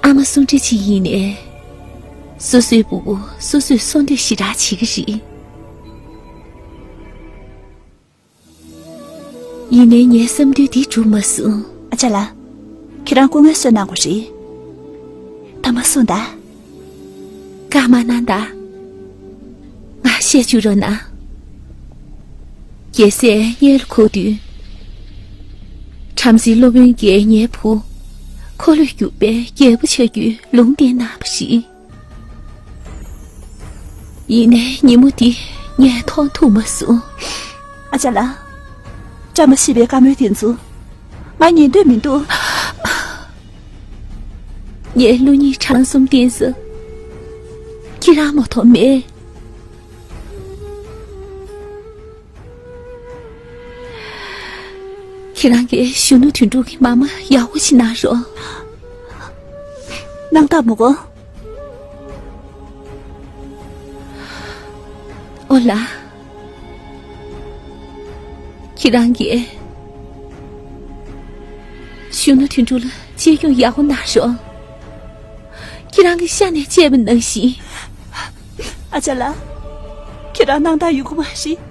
ཨ་མ་གསུང་འདྲི་ཅིག་ཡིན་ནའི། སོ་སོའི་བུ་མོ་སོ་སོས་གསོ་འདོད་ཞེ་དྲག་བྱེད་ཀྱི་རེད། ཡིན་ནའི་ངའི་བསམ་འདུན་འདི་འགྲུབ་མ་སོང་། ཨ་ཅག་ལགས། ཁྱེད་རང་སྐུ་ངལ་གསོ་གནང་དགོས་རེད། ད་མ་གསུངས་ད། བཀའ་མ་གནང་ད། ང་བཤད་བཅུག་རོགས་གནང་། རྒྱལ་སྲས་མངལ་ལ་འཁོར་དུས། བྲམ་ཟེ་སློབ་དཔོན་གྱིས་ངའི་བུ། འཁོར་ལོས་སྒྱུར་བའི་རྒྱལ་པོ་ཆགས་རྒྱུའི་ལུང་བསྟན་གནང་བ་རེད། ཡིན་ནའི་ཉིན་མོ་འདི་ངས་མཐོང་ཐུབ་མ་སོང་། ཨ་ཅག་ལགས། བཀྲ་མ་ཤིས་པའི་བཀའ་མོལ་དེ་ཚོ་ང་ཉན་འདོད་མི་འདུག་ངའི་བློ་སྙིང་བྲང་གསུམ་བསྟན་ས་ཁྱེད་རང་མ་གཏོགས་མེད། ཁྱེད་རང་གིས་གཞོན་ནུ་དོན་གྲུབ་ཀྱི་མ་མ་ཡག་པོ་ཞིག་གནང་རོགས། གནང་དང་མོ་གོ། ཨོ་ལ། ཁྱེད་རང་གིས་གཞོན་ནུ་དོན་གྲུབ་ལ་གཅེས་སྐྱོང་ཡག་པོ་གནང་རོགས། ཁྱེད་རང་གི་ཤ་ནས་བཅད་པ་ནང་བཞིན། ཨ་ཅག་ལགས། ཁྱེད་རང་གནང་སྟངས་ཡོང་གི་མ་རེད།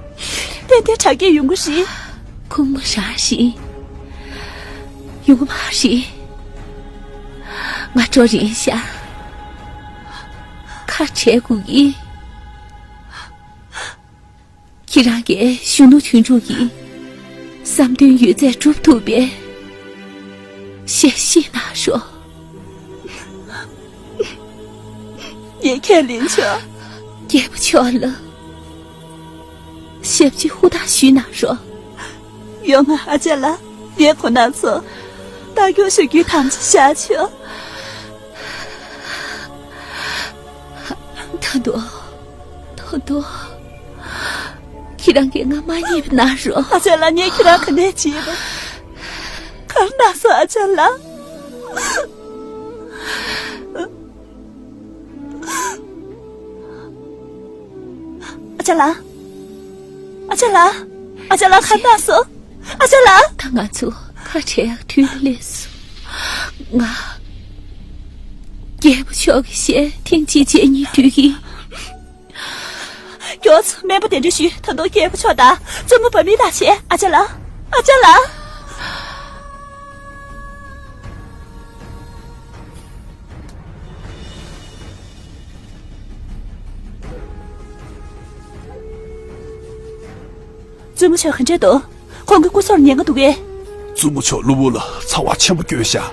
ཏན་ཏན་དྲག་སྐྱེད་ཡོང་གི་རེད། ཁུངས་མ་རང་རེད། ཡོང་གི་མ་རེད། ང་འགྲོ་རན་ཤག་ཁ་བྲལ་དགོས་ཀྱི། ཁྱེད་རང་གིས་གཞོན་ནུ་དོན་གྲུབ་ཀྱི་བསམ་དོན་ཡོད་ཚད་སྒྲུབ་ཐུབ་པའི་ཞལ་བཞེས་གནང་རོགས། ངས་ཁས་ལེན་ཆོག་རྒྱལ་པོ་མཆོག་ལ་ཞབས་ཕྱི་ཧུར་ཐག་ཞུས་གནང་རོགས། ཡོང་ང་ཨ་ཅག་ལགས། ངས་ཁོ་ན་ཚོ་ལྟ་སྐྱོང་ཞུ་རྒྱུའི་དམ་བཅའ་བཞག་ཆོག་ད་དུང་། ད་དུང་། ཁྱེད་རང་གིས་ང་མ་ཉེས་པ་གནང་རོགས། ཨ་ཅག་ལགས། ངས་ཁྱེད་རང་ག་ནས་བྱེད་པ། གར་གནང་སོང་ཨ་ཅག་ལགས། ཨ་ཅག་ལགས། ཨ་ཅག་ལགས། ཨ་ཅག་ལགས་གར་གནང་སོང་། ཨ་ཅག་ལགས། ད་ང་ཚོ་ཁ་བྲལ་ཡག་དུས་སླེབས་སོང་། ང་རྒྱལ་པོ་མཆོག་གི་ཞལ་ཐེངས་གཅིག་མཇལ་སྙིང་འདོད་ཀྱིས། མགྱོགས་ཚོ་སྨན་པ་གདན་འདྲེན་ཞུས། ད་དུང་རྒྱལ་པོ་མཆོག་དང་བཙུན་མོ་བ་མི་ལགས་བྱས། ཨ་ཅག་ལགས། ཨ་ཅག་ལགས། བཙུན་མོ་མཆོག་ག་འདྲས་འདུག་ཁོང་གི་སྐུ་སྲོག་ཉེན་ཁ་འདུག་གས། བཙུན་མོ་མཆོག་གློ་བུར་ལ་ཚ་བ་ཆེན་པོ་སྐྱོན་ཤག་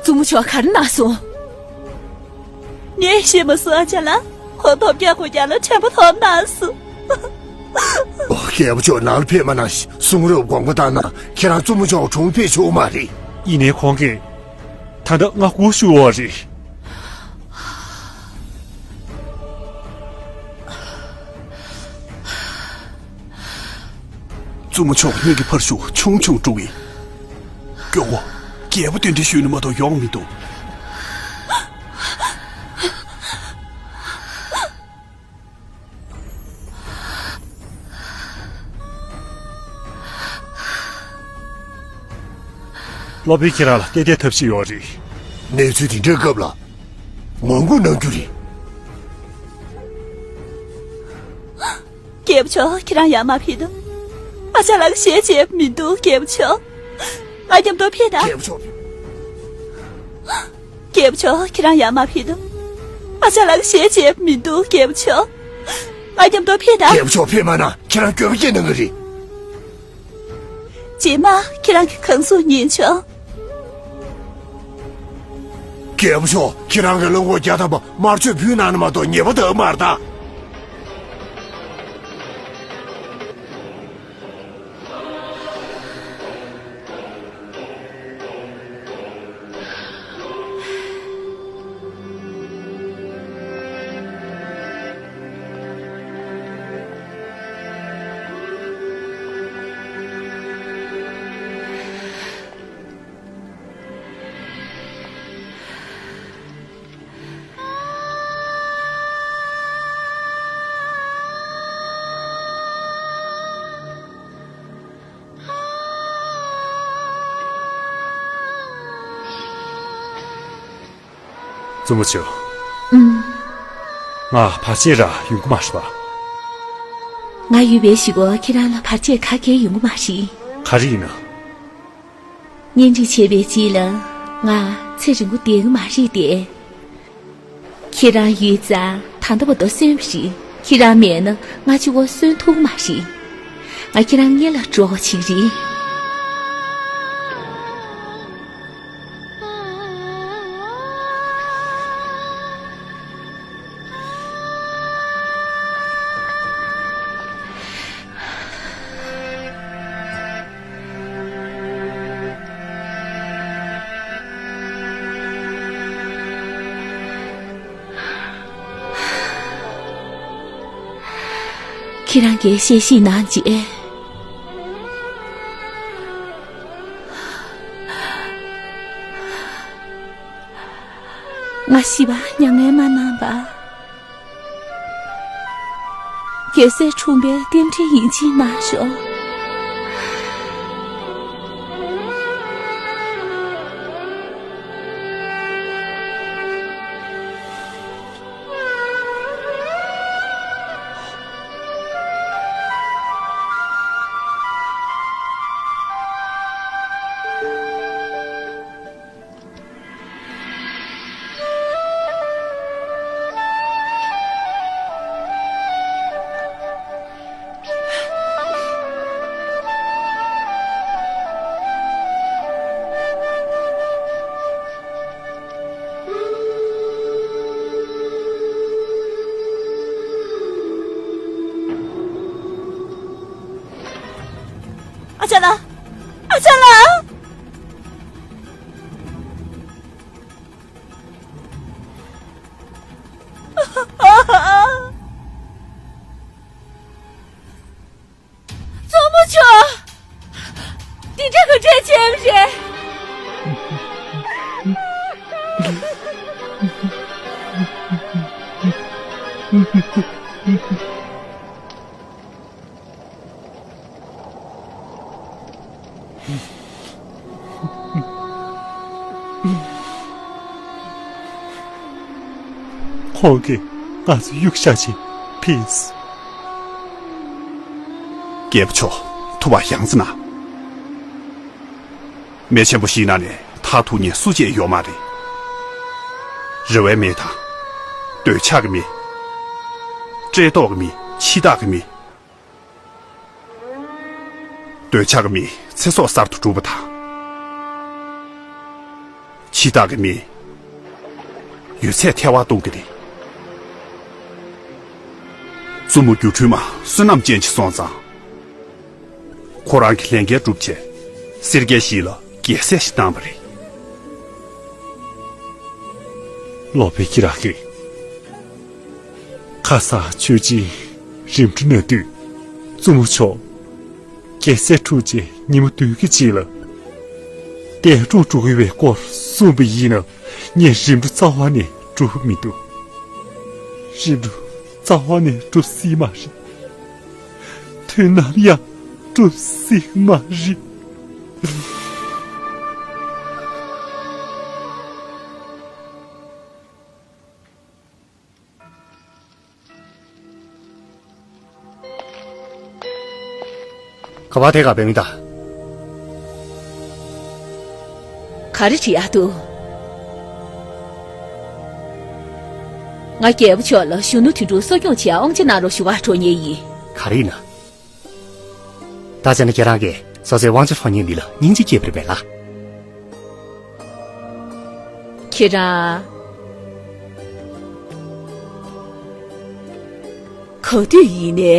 བཙུན་མོ་མཆོག་ག་རེ་གནང་སོང་། ངས་ཤེས་མ་སོང་། ཨ་ཅག་ལགས། ཁོ་ཐོབ་རྒྱག་དགོས་རྒྱག་ལ་དྲན་པ་ཐོར་གནང་སོང་། ཨོ། རྒྱལ་པོ་མཆོག་ནང་ལ་ཕེབས་མ་གནང་། གསུང་རབ་དགོངས་པ་ལྟར་ན་ཁྱེད་རང་བཙུན་མོ་མཆོག་གྲོངས་ཕེབས་བྱུང་མ་རེད། ཡིན་ནའི་ཁོང་གིས་ད་ལྟ་ང་སྒུག་བཞུགས་ཡོད་རེད། བཙུན་མོ་མཆོག་སྙིང་གི་འཕར་ཤུགས་ཆུང་ཆུང་འགྲོ་གི། སྐྱོ་བོ། རྒྱལ་པོ་གདན་འདྲེན་ཞུས་ནས་མ་གཏོགས་ཡོང་མི་འདུག། སློབ་དཔོན་ཁྱེད་རང་ལ་བལྟས་བལྟས་ཐབས་ཤེས་ཡོད་རེད། གནས་ཚུལ་དེ་འདྲའི་སྐབས་ལ་ངོ་རྒོལ་གནང་རྒྱུ་རེད། རྒྱལ་པོ་མཆོག། ཁྱེད་རང་ཡར་མར་ཕེབས་དང་། ཨ་ཅག་ལགས་ཞལ་མཇལ་མི་འདུག། རྒྱལ་པོ་མཆོག། ང་མཉམ་དུ་ཕེབས་དང་། རྒྱལ་པོ་མཆོག། རྒྱལ་པོ་མཆོག། ཁྱེད་རང་ཡར་མར་ཕེབས་དང་། ཨ་ཅག་ལགས་ཞལ་མཇལ་མི་འདུག། རྒྱལ་པོ་མཆོག། ང་མཉམ་དུ་ཕེབས་དང་། རྒྱལ་པོ་མཆོག་ཕེབས་མ་གནང་། ཁྱེད་རང་འགྱོད་པ་སྐྱེས་གནང་གི་རེད། རྗེས་མ་ཁྱེད་རང་གིས་གང་གསུང་ཉན་ཆོག། རྒྱལ་པོ་མཆོག། ཁྱེད་རང་གི་བློན་པོ་རྒྱ་ཐམ་པ་དམར་མཆོད་ཕུལ་གནང་ན་མ་གཏོགས་ཉེས་པ་དག་མ་རེད་ད། བཙུན་མོ་མཆོག། ཨུམ། ང་བར་ཆད་རག་ཡོང་གི་མ་རེད་པ། ང་ཡོད་པའི་གཞུག་གུ་ཁྱེད་རང་ལ་བར་ཆད་ག་གེ་ཡོང་གི་མ་རེད། ག་རེ་ཡིན་ན། གཉེན་སྒྲིག་བྱས་པའི་རྗེས་ལ་ང་ཚེ་རིང་པོ་བསྡད་ཀྱི་མ་རེད་དེ། ཁྱེད་རང་ཡོད་ཙང་ད་ལྟ་བར་དུ་གསོན་པ་རེད། ཁྱེད་རང་མེད་ན་ང་གཅིག་པོ་གསོན་ཐུབ་ཀྱི་མ་རེད། ང་ཁྱེད་རང་སྔོན་ལ་འགྲོ་དགོས་ཅིག་རེད། ཁྱེད་རང་གིས་བཤད་ཤེས་གནང་རྗེས། ང་ཤི་བ་མྱ་ངན་མ་གནང་པ། རྒྱལ་སྲས་འཁྲུངས་པའི་རྟེན་འབྲེལ་ཡིན་ཕྱིར་གནང་ཤོག། ཨ་ཅག་ལགས། ཨ་ཅག་ལགས། བཙུན་མོ་མཆོག། འདི་འདྲ་ག་འདྲས་བྱས་པ་རེད། ཁོང་གིས་ང་ཚོ་གཡུག་བཞག་བྱས་ཕེབས། རྒྱལ་པོ་མཆོག། ཐུབ་པ་ཡང་བརྩི་གནང་། མི་ཆེན་པོ་ཞིག་ནང་ནས་མཐར་ཐུག་ཉེན་སུ་གཅིག་ཡོད་མ་རེད། རེ་བའི་མི་དང་། འདོད་ཆགས་ཀྱི་མི། བཀྲེས་ལྟོགས་ཀྱི་མི། འཆི་བདག་གི་མི། འདོད་ཆགས་ཀྱི་མིའི་ཚེ་སྲོག་གསར་དུ་བསྒྲུབས་པ་དང་། ཅི་བཏགས་ཀྱི་མེད། ཡོད་ཚད་ཐལ་བ་གཏོང་གི་རེད། བཙུན་མོ་སྒྱུ་འཕྲུལ་མ་བསོད་ནམས་ཅན་ཅིག་སོང་ཙང་། ཁོ་རང་གི་ལས་འགན་བསྒྲུབ་ཆེད་སེར་སྐྱའི་གཞིས་ལ་རྒྱལ་སྲས་ཤིག་བཏང་བ་རེད། ལོ་པའི་ཁྱི་ར་གི། ཁ་ས་ཆོས་ཅན་རིམ་གྲོ་ན་དུས་བཙུན་མོ་མཆོག་རྒྱལ་སྲས་འཁྲུངས་རྗེས་ཉིན་མོ་བདུན་གྱི་རྗེས་ལ་གདན་དྲུང་འགྲོ་གི་བའི་སྐོར་གསུངས་པ་ཡིན་ན། ངས་རིམ་གྲོ་རྩ་བ་ནས་འགྲུབ་མི་འདུག་རིམ་གྲོ་རྩ་བ་ནས་འགྲུབ་སྲིད་མ་རེད། དུས་ནམ་ཡང་འགྲུབ་སྲིད་མ་རེད། ག་པར་དེ་ག་བེ་མི་ད། ག་རེ་བྲིས་ཡག་འདུག་ང་རྒྱལ་པོ་མཆོག་ལ་གཞོན་ནུ་དོན་གྲུབ་གསོ་སྐྱོང་བྱེད་དབང་ཆ་གནང་རོགས་ཞུ་བར་འགྲོ་མཁན་ཡིན། ག་རེ་ཡིན་ན། ད་བྱས་ན་ཁྱེད་རང་གིས་སོ་སོའི་དབང་ཆ་ལེན་མཁན་འདི་ལ་སྙིང་རྗེ་སྐྱེས་པ་རེད་པས་ལགས། ཁྱེད་རང་ག་དུས་ཡིན་ནའི་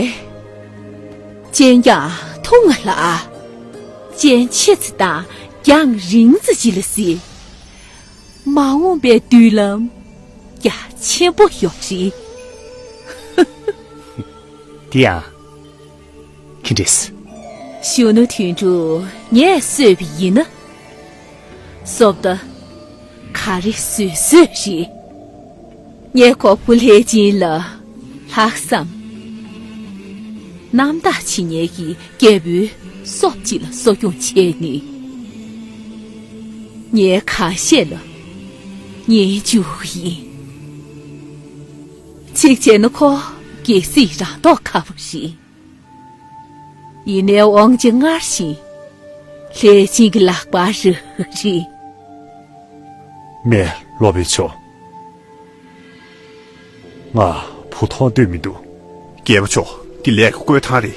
སྤྱན་རྒྱ་ཐུང་ང་ལ། སྤྱན་ཆེ་ཙི་དང་རྒྱང་རིང་ཙི་ཅི་ལ་སྲིད། མ་འོངས་པའི་མདུན་ལམ་རྒྱ་ཆེན་པོ་ཡོད་རེད། དེ་ཡང་། ཁྱི་འདྲེས། གཞོན་ནུ་དོན་གྲུབ་ངས་གསོས་པ་ཡིན་ན། སོབ་ད། ག་རེ་བཟོས་བཟོས་རེད། ངས་གོ་བོ་ལྷས་སྦྱིན་ལ་ལྷག་བསམ་རྣམ་དག་བྱེད་མཁན་གྱི་རྒྱལ་པོའི་སོབ་ཅིག་ལ་གསོ་སྐྱོང་བྱས་ནས། ངའི་ཁ་ཤས་ལ་ཉན་འཇུག་གི་ཡིན། གཅིག་བྱས་ན་ཁོ་གལ་སྲིད་རང་མདོག་ཁ་པོ་རེད། ཡིན་ནའི་དབང་ཆ་སྔར་བཞིན་ལྷས་སྦྱིན་གྱི་ལག་པར་རག་གི་རེད། མེད། སློབ་དཔོན་མཆོག་ང་བུ་མཐོང་འདོད་མི་འདུག་རྒྱལ་པོ་མཆོག་འདི་ལས་ཀྱི་བསྐོས་ཐང་རེད།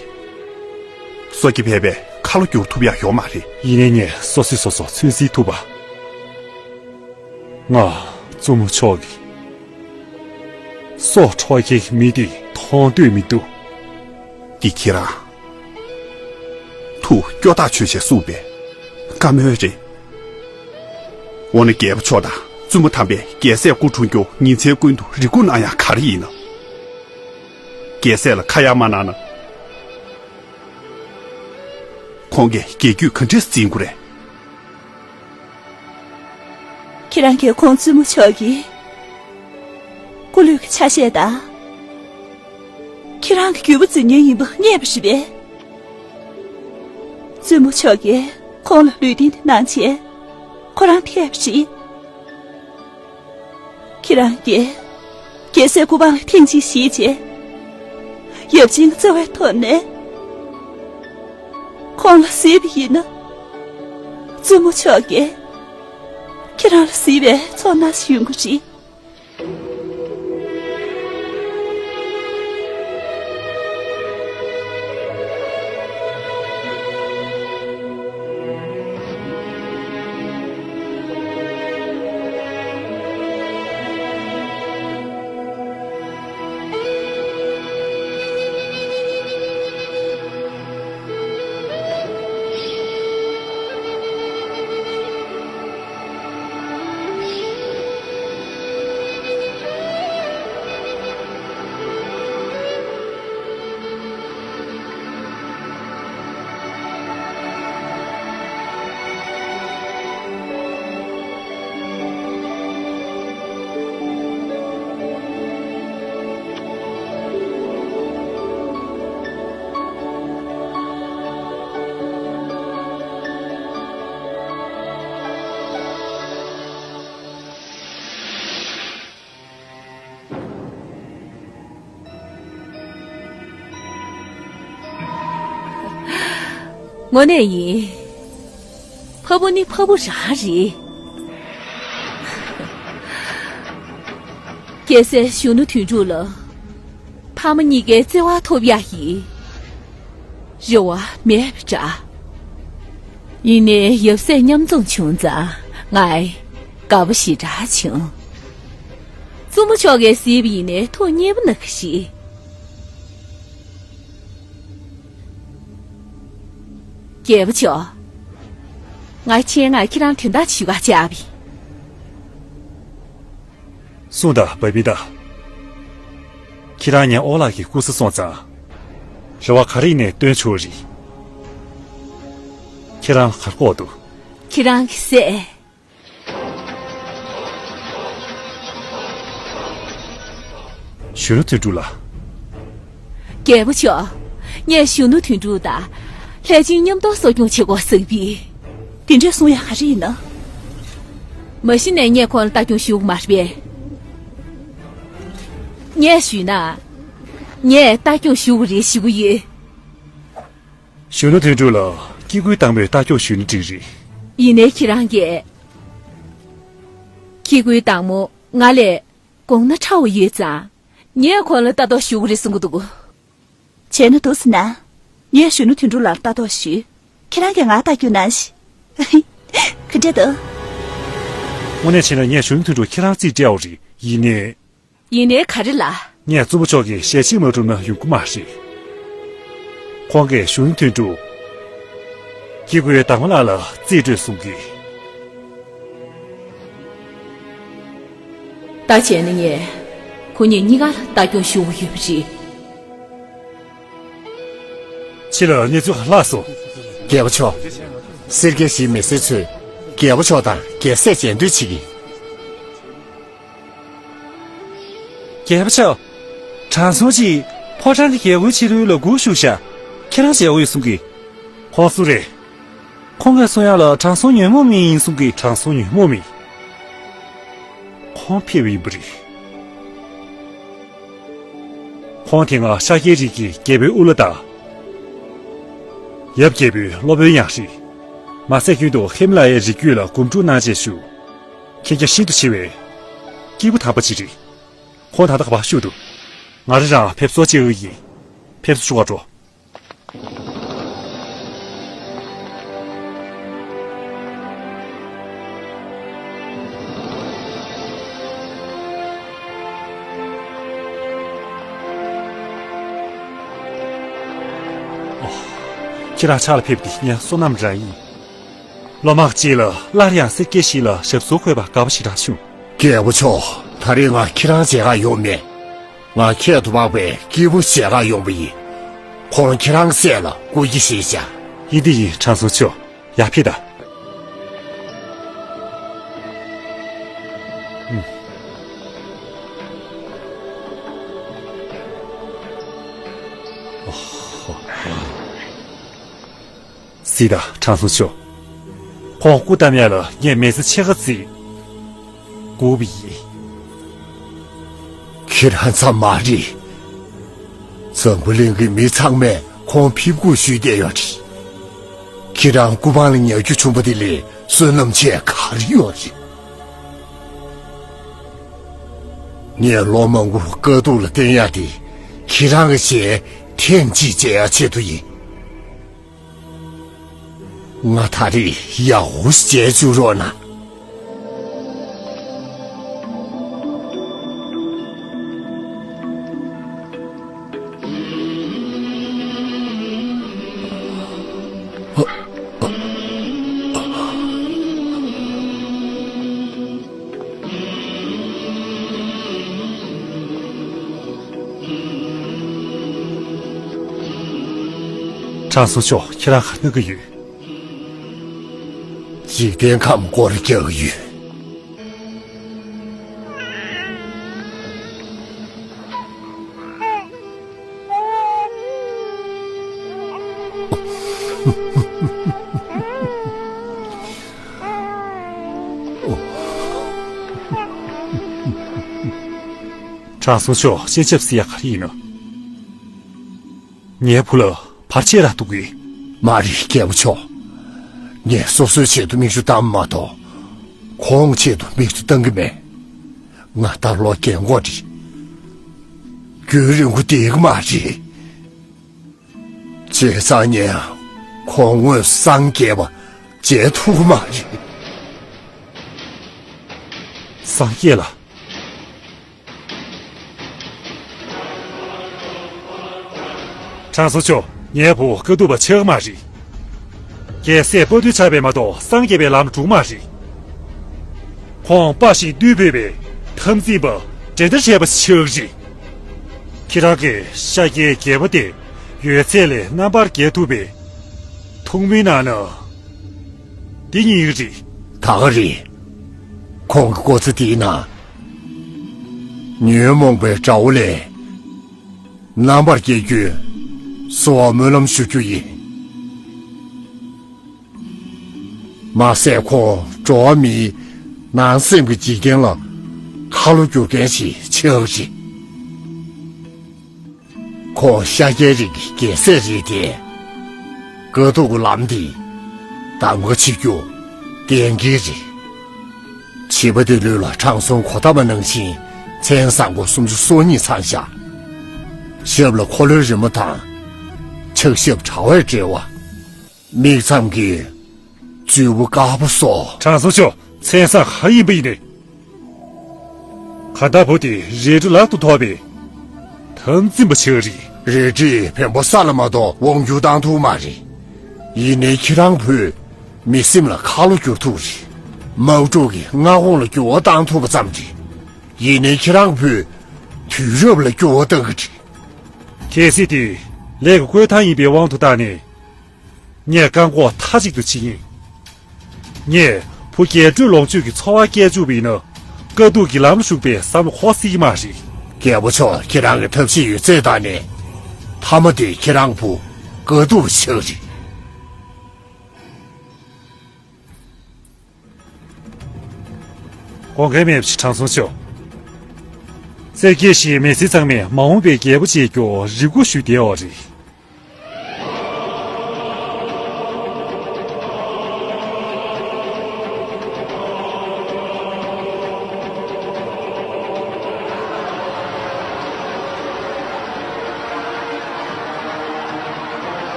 སོ་སྐྱེ་ཕལ་པས་ཁ་ལོ་བསྒྱུར་ཐུབ་ཡག་ཡོད་མ་རེད། ཡིན་ནའི་ངས་སོ་སོས་སོ་སོ་ཚོད་འཛིན་ཐུབ་པ། ང་བཙུན་མོ་མཆོག་གི་སྲོག་འཕྲོག་མཁན་གྱི་མི་དེ་མཐོང་འདོད་མི་འདུག་འདི་ཁྱེད་རང་ཐུགས་སྐྱོ་ཐག་ཆོད་བྱས་གསུངས་པའི་བཀའ་མོལ་རེད། འོ་ན་རྒྱལ་པོ་མཆོག་དང་བཙུན་མོ་དམ་པས་རྒྱལ་སྲས་སྐུ་འཁྲུངས་རྒྱུ་ཉིན་མཚན་ཀུན་ཏུ་རེ་སྐུལ་གནང་ཡག་ག་རེ་ཡིན་ནམ། རྒྱལ་སྲས་ལ་ཁ་ཡ་མ་གནང་ན། ཁོང་གིས་རྒྱལ་རྒྱུད་ག་འདྲས་འཛིན་དགོས་རེད། ཁྱེད་རང་གིས་ཁོང་བཙུན་མོ་མཆོག་གི་སྐུ་ལུས་ཀྱི་ཆ་ཤས་དང་། ཁྱེད་རང་གི་རྒྱུད་པ་འཛིན་མཁན་ཡིན་པ་རྙེད་པ་རེད་པས། བཙུན་མོ་མཆོག་གིས་ཁོང་ལ་ལུས་རྟེན་དེ་གནང་བྱས་ཁོ་རང་ཐེབས་པ་རེད། ཁྱེད་རང་གིས་རྒྱལ་སྲས་སྐུ་པང་ལ་ཐེངས་གཅིག་བཞེས་བྱས། ཡབ་ཆེན་གྱི་བརྩེ་བའི་ཐོག་ནས་ཁོང་ལ་གཟིགས་པ་ཡིན་ན། བཙུན་མོ་མཆོག་གིས་ཁྱེད་རང་ལ་གཟིགས་པའི་ཚོར་སྣང་ཞིག་ཡོང་གི་རེད། དངོས་གནས་ཡིན། ཕ་བུ་ནི་ཕ་བུ་རང་རེད། རྒྱལ་སྲས་གཞོན་ནུ་དོན་གྲུབ་ལ་ཕ་མ་གཉིས་ཀའི་བརྩེ་བ་ཐོབ་ཡག་གི་རེ་བ་མེད་པ་འདྲ། ཡིན་ནའི་ཡབ་སྲས་མཉམ་འཛོམས་བྱུང་ཙང་ང་ དགའ་པོ་ཞེ་དྲག་བྱུང་། བཙུན་མོ་མཆོག་གིས་གཟིགས་པ་ཡིན་ནའི་ཐུགས་མཉེས་པོ་ནང་བཞིན། རྒྱལ་པོ་མཆོག་ང་ཆེད་མངགས་ཁྱེད་རང་དོན་དག་ཞུ་ག་བཅར་བ་ཡིན། གསུངས་དང་བ་བི་ད། ཁྱེད་རང་ངའི་ཨོ་ལགས་ཀྱི་སྐུ་སྲོག་སོང་ཙང་། རེ་བ་ག་རེ་ཡིན་ནའི་བཏོན་ཆོག་རེད། ཁྱེད་རང་གར་ཀོག་འདུག་ཁྱེད་རང་གི་སྲས། གཞོན་ནུ་དོན་གྲུབ་ལགས། རྒྱལ་པོ་མཆོག་ངས་གཞོན་ནུ་དོན་གྲུབ་དང་། ལྷས་བྱིན་མཉམ་དུ་གསོ་སྐྱོང་བྱེད་དགོས་ཟེར་བས། དེ་འདྲས་གསུང་ཡ་ག་རེ་ཡིན་ན། མ་གཞི་ནས་ངས་ཁོང་ལ་ལྟ་སྐྱོང་ཞུ་གི་མ་རེད་པས། ངས་ཞུས་ན། ངས་ལྟ་སྐྱོང་ཞུ་གི་རེད་ཞུ་གི་ཡོད། གཞོན་ནུ་དོན་གྲུབ་ལ་སྐྱེ་དགུའི་བདག་མོས་ལྟ་སྐྱོང་ཞུས་ན་འགྲིག་རེད། ཡིན་ནའི་ཁྱེད་རང་གིས། སྐྱེ་དགུའི་བདག་མོ་ང་ལས་གོང་ན་ཕྲ་བ་ཡོད་ཙང་། ངས་ཁོང་ལ་ལྟ་རྟོག་ཞུ་གི་རེད་གསུང་གི་འདུག་བྱས་ན་འདུག་ཟེར་ན། ངས་གཞོན་ནུ་དོན་གྲུབ་ལགས་ལ་ལྟ་རྟོག་ཞུས། ཁྱེད་རང་གིས་ང་ལྟ་རྒྱུ་ན་ཞིག་ག་འདྲ་འདུག་དངོས་གནས་བྱས་ན་ངས་གཞོན་ནུ་དོན་གྲུབ་ཁྱེད་རང་རྩིས་སྤྲད་ཡོད་རེད། ཡིན་ནའི། ཡིན་ནའི་ག་རེ་ལ། ངས་བཙུན་མོ་མཆོག་གི་ཞལ་ཆེམས་མ་བསྒྲུབས་ན་ཡོང་གི་མ་རེད། ཁོང་གིས་གཞོན་ནུ་དོན་གྲུབ། སྐྱེ་དགུའི་བདག་མོ་ལགས་ལ་རྩིས་སྤྲོད་གསུང་གི། ད་བྱས་ན་ངས་ཁོ་གཉིས་གཉིས་ཀ་ལ་ལྟ་སྐྱོང་ཞུ་དགོས་ཡོད་པ་རེད། ཕྱི་ལ་གནས་ཚུལ་ལྷག་སོང་། རྒྱལ་པོ་མཆོག་སེར་སྐྱ་བཞིའི་མི་སེར་ཚོས་རྒྱལ་པོ་མཆོག་དང་རྒྱལ་སྲས་མཇལ་འདོད་བྱེད་ཀྱི། རྒྱལ་པོ་མཆོག་དྲང་སྲོང་གིས་ཕོ་བྲང་གི་རྒྱལ་སྒོའི་ཕྱི་རོལ་ལ་སྒུག་བཞུགས་ཤག་ཁྱེད་རང་མཇལ་འོས་ཡོད་གསུང་གི། ཁོང་སུ་རེད། ཁོང་གིས་གསུང་ཡག་ལ་དྲང་སྲོང་ཉོན་མོངས་མེད་ཡིན་གསུང་གི། དྲང་སྲོང་ཉོན་མོངས་མེད། ཁོང་ཕེབས་ཡིན་པ་རེད། ཁོང་དེ་སྔ་ཤཱཀྱའི་རིགས་ཀྱི་རྒྱལ་པོའི་དབུ་བླ་དང་། ཡབ་རྒྱལ་པོའི་སློབ་དཔོན་ཡང་རེད། མ་ཟད་རྒྱུན་དུ་ཧི་མ་ལ་ཡའི་རི་རྒྱུད་ལ་སྒོམ་སྒྲུབ་གནང་བྱས་བཞུགས། མཁས་རྒྱ་ཤིན་ཏུ་ཆེ་བའི་སྐྱེས་བུ་དམ་པ་ཅིག་རེད། ཁོང་ད་ལྟ་ག་པར་བཞུགས་འདུག་ང་རང་རང་ཕེབས་བསུ་བྱེད་འོས་ཡིན། ཕེབས་བསུ་ཞུ་ག་འགྲོ། ཁྱེད་རང་ཕྱག་ལ་ཕེབས་ཏེ་ངའི་བསོད་ནམས་རང་ཡིན། སློབ་མ་གཅིག་ལ་སླར་ཡང་སེར་སྐྱ་ཞིག་ལ་ཞབས་སོར་འཁོད་པ་དགའ་པོ་ཞེ་དྲག་བྱུང་། རྒྱལ་པོ་མཆོག་ད་རེས་ང་ཁྱེད་རང་མཇལ་ཁ་ཡོང་མེད། ང་ཁྱད་དུ་འཕགས་པའི་སྐྱེས་བུ་མཇལ་ཁ་ཡོང་པ་ཡིན། ཁོང་ཁྱེད་རང་སྲས་ལ་སྐུ་སྐྱེ་ཞེས་བྱ། ཡིན་དེ་ཡིན། དྲང་སྲོང་མཆོག་ཡར་ཕེབས་དང་། གཟིགས་དང་དྲང་སྲོང་མཆོག་ཁོང་སྐུ་བལྟམས་ཡག་ལ་ངས་མི་ཚེ་ཕྱེད་ཀ་རྩིས་དགོས་པ་ཡིན། ཁྱེད་རང་ཙམ་མ་རེད། འཛམ་བུ་གླིང་གི་མི་ཚང་མས་ཁོང་ཕེབས་སྒུག་ཞུས་བསྡད་ཡོད་རེད། ཁྱེད་རང་སྐུ་པང་ལ་ཉལ་རྒྱུ་བྱུང་བ་དེ་ལས་བསོད་ནམས་ཆེ་ག་རེ་ཡོད་རེད། ངས་ལོ་མང་པོ་དཀའ་སྡུག་ལ་བརྟེན་ཡག་དེ་ཁྱེད་རང་གི་ཞལ་ཐེངས་གཅིག་མཇལ་ཡག་ཆེད་དུ་ཡིན། ང་ད་རེས་ཡག་པོ་ཞིག་མཇལ་བཅུག་རོགས་གནང་། དྲང་སྲོང་མཆོག་ཁྱེད་རང་ག་གནང་གི་ཡོད། འཇིག་རྟེན་ཁམས་སྐོར་རྒྱག་གི་ཡོད། དྲང་སྲོང་མཆོག་སྤྱན་ཆབ་ཟེར་ཡག་ག་རེ་ཡིན་ནམ། ངའི་བུ་ལ་བར་ཆད་རག་འདུག་གས། མ་རེད་རྒྱལ་པོ་མཆོག་ངས་སོ་སོའི་ཆེད་དུ་མིག་ཆུ་བཏང་མ་གཏོགས། ཁོང་ཆེད་དུ་མིག་ཆུ་བཏང་གི་མེད། ང་ད་ལོ་རྒན་གོག་རེད། རྒྱུན་རིང་པོ་བསྡད་ཀྱི་མ་རེད། བྱས་ཙང་ངས་ཁོང་དངོས་སུ་སངས་རྒྱས་པ་མཇལ་ཐུབ་ཀྱི་མ་རེད། སངས་རྒྱས་ལ། དྲང་སྲོང་མཆོག་ངའི་བུ་དཀའ་ཐུབ་པ་ཆགས་མ་རེད། རྒྱལ་སྲས་དཔའ་བརྟུལ་ཆགས་པས་མ་གཏོགས་སངས་རྒྱས་པའི་ལམ་འགྲོ་མ་རེད། ཁོང་དཔའ་ཞིང་རྟུལ་ཕོད་པའི་འཐབ་འཛིང་པ་འགྲན་ཟླ་བྲལ་བ་ཞིག་ཆགས་རེད། ཁྱེད་རང་གིས་ཤཱཀྱའི་རྒྱལ་པོ་དེ་ཡོད་ཚད་ལས་རྣམ་པར་རྒྱལ་ཐུབ་པའི་ཐུགས་སྨོན་གནང་ན། འདི་ཉིད་རེད། ད་ག་རེད། ཁོང་གི་ཀོ་ཚ་དེའི་ནང་ཉོན་མོངས་པའི་དགྲ་བོ་ལས་རྣམ་པར་རྒྱལ་རྒྱུའི་གསོལ་བ་སྨོན་ལམ་ཞུ་རྒྱུ་ཡིན། མ་ཟད་ཁོང་འགྲོ་བ་མིའི་ནང་སེམས་ཀྱི་འཇིག་རྟེན་ལ་ཁ་ལོ་བསྒྱུར་མཁན་ཞིག་ཆགས་ཤིང་། ཁོང་ཤཱཀྱའི་རིགས་ཀྱི་རྒྱལ་སྲས་རེད་དེ། དཀའ་ཐུབ་ཀྱི་ལམ་འདི་གདམ་ག་བྱེད་རྒྱུ་གཏན་འཁེལ་རེད། བྱིས་པ་འདི་ལུས་ལ་དྲང་སྲོང་གོ་ཏ་པ་ནང་བཞིན་མཚན་བཟང་པོ་སུམ་ཅུ་སོ་གཉིས་ཚང་ཤག་ཞབས་ལ་འཁོར་ལོའི་རི་མོ་དང་། ཕྱག་ཞབས་དྲ་བས་སྦྲེལ་བ། མིག་མཚམས་ཀྱི་མཛུབ་བུ་དཀར་པོ་སོགས། དྲང་སྲོང་མཆོག་མཚན་བཟང་གང་ཡིན་པ་ཡིན་ནའི། གང་ལྟར་བུ་དེ་རལ་གྲི་ལག་ཏུ་ཐོགས་པའི་འཐབ་འཛིང་པ་ཆགས་རེད། རལ་གྲིས་བེམ་པོ་ས་ལ་མ་གཏོགས་དབང་བསྒྱུར་བཏང་ཐུབ་མ་རེད། ཡིན་ནའི་ཁྱེད་རང་བུས་མི་སེམས་ལ་ཁ་ལོ་བསྒྱུར་ཐུབ་རེད། དམག་འཁྲུག་གི་མངའ་ཁོངས་ལ་འགྱུར་བ་བཏང་ཐུབ་པ་ཙམ་རེད། ཡིན་ནའི་ཁྱེད་རང་བུས་དུས་རབས་ལ་འགྱུར་བ་བཏང་གི་རེད། གལ་སྲིད་དེ་ལས་ཀྱི་བསྐོས་ཐང་ཡིན་པའི་དབང་དུ་བཏང་ནས། ངས་བཀག་འགོག་མཐའ་གཅིག་ཏུ་བྱེད་ཉན། ངས་བུ་རྒྱས་སྤྲོས་ལོངས་སྤྱོད་ཀྱི་འཚོ་བ་སྐྱེལ་བཅུག་པ་ཡིན་ན། དཀའ་སྡུག་གི་ལམ་ལ་ཞུགས་པའི་བསམ་བློ་འཁོར་སྲིད་ཀྱི་མ་རེད། རྒྱལ་པོ་མཆོག་ཁྱེད་རང་གི་ཐབས་ཤེས་ཡོད་ཚད་བཏང་ནས། མཐའ་མ་དེ་ཁྱེད་རང་བུ་དཀའ་སྡུག་ཆགས་རེད། དགོངས་འགལ་མེད་པ་ཞིག་དྲང་སྲོང་མཆོག་སེར་སྐྱའི་ཞིང་མི་སེར་ཚང་མས་མ་འོངས་པའི་རྒྱལ་པོ་བྱེད་རྒྱུར་རེ་སྒུག་ཞུ་བསྡད་ཡོད་རེད།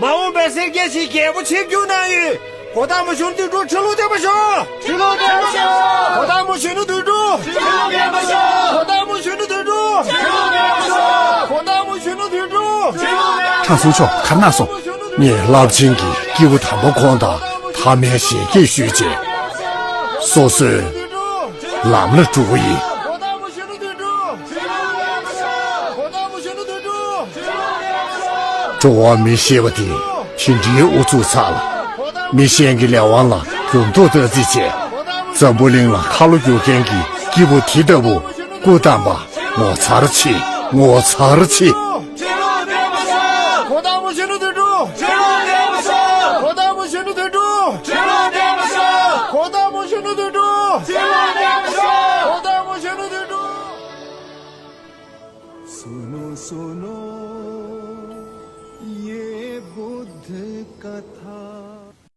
མ་འོངས་པའི་སེར་སྐྱའི་ཞིང་རྒྱལ་པོ་བྱེད་རྒྱུ་གནང་ཡོད། གོ་ཐང་མོ་གཞོན་ནུ་དོན་གྲུབ་ཁྲི་ལོ་བརྟན་པར་ཤོག་ཁྲི་ལོ་བརྟན་པར་ཤོག་གོ་ཐང་མོ་གཞོན་ནུ་དོན་གྲུབ་ཁྲི་ལོ་བརྟན་པར་ཤོག་གོ་ཐང་མོ་གཞོན་ནུ་དོན་གྲུབ་ཁྲི་ལོ་བརྟན་པར་ཤོག་གོ་ཐང་མོ་གཞོན་ནུ་དོན་གྲུབ་ཁྲི་ལོ་བརྟན་པར་ཤོག་དྲང་སྲོང་མཆོག་ག་རེ་གནང་སོང་། ངས་རླབས་ཆེན་གྱི་སྐྱེས་བུ་དམ་པ་ཁོང་དང་ཐ་མལ་ཞལ་གྱེས་ཞུས་རྗེས། སོ་སོའི་ལམ་ལ་འགྲོ་གི་ཡིན། འགྲོ་བ་མི་ཞེས་པ་དེ་དེ་འདྲའི་ཨུ་ཚུགས་ཚ་ལ། མི་གཞན་གྱི་ལས་དབང་ལ་འགྱུར་ལྡོག་ལྟ་རྩིས་བྱས། འཛམ་བུ་གླིང་ལ་ཁ་ལོ་བསྒྱུར་མཁན་གྱི་སྐྱེས་བུ་དེ་ལྟ་བུ་སྐུ་བལྟམས་པ་ངོ་མཚར་ཆེ། ངོ་མཚར་ཆེ།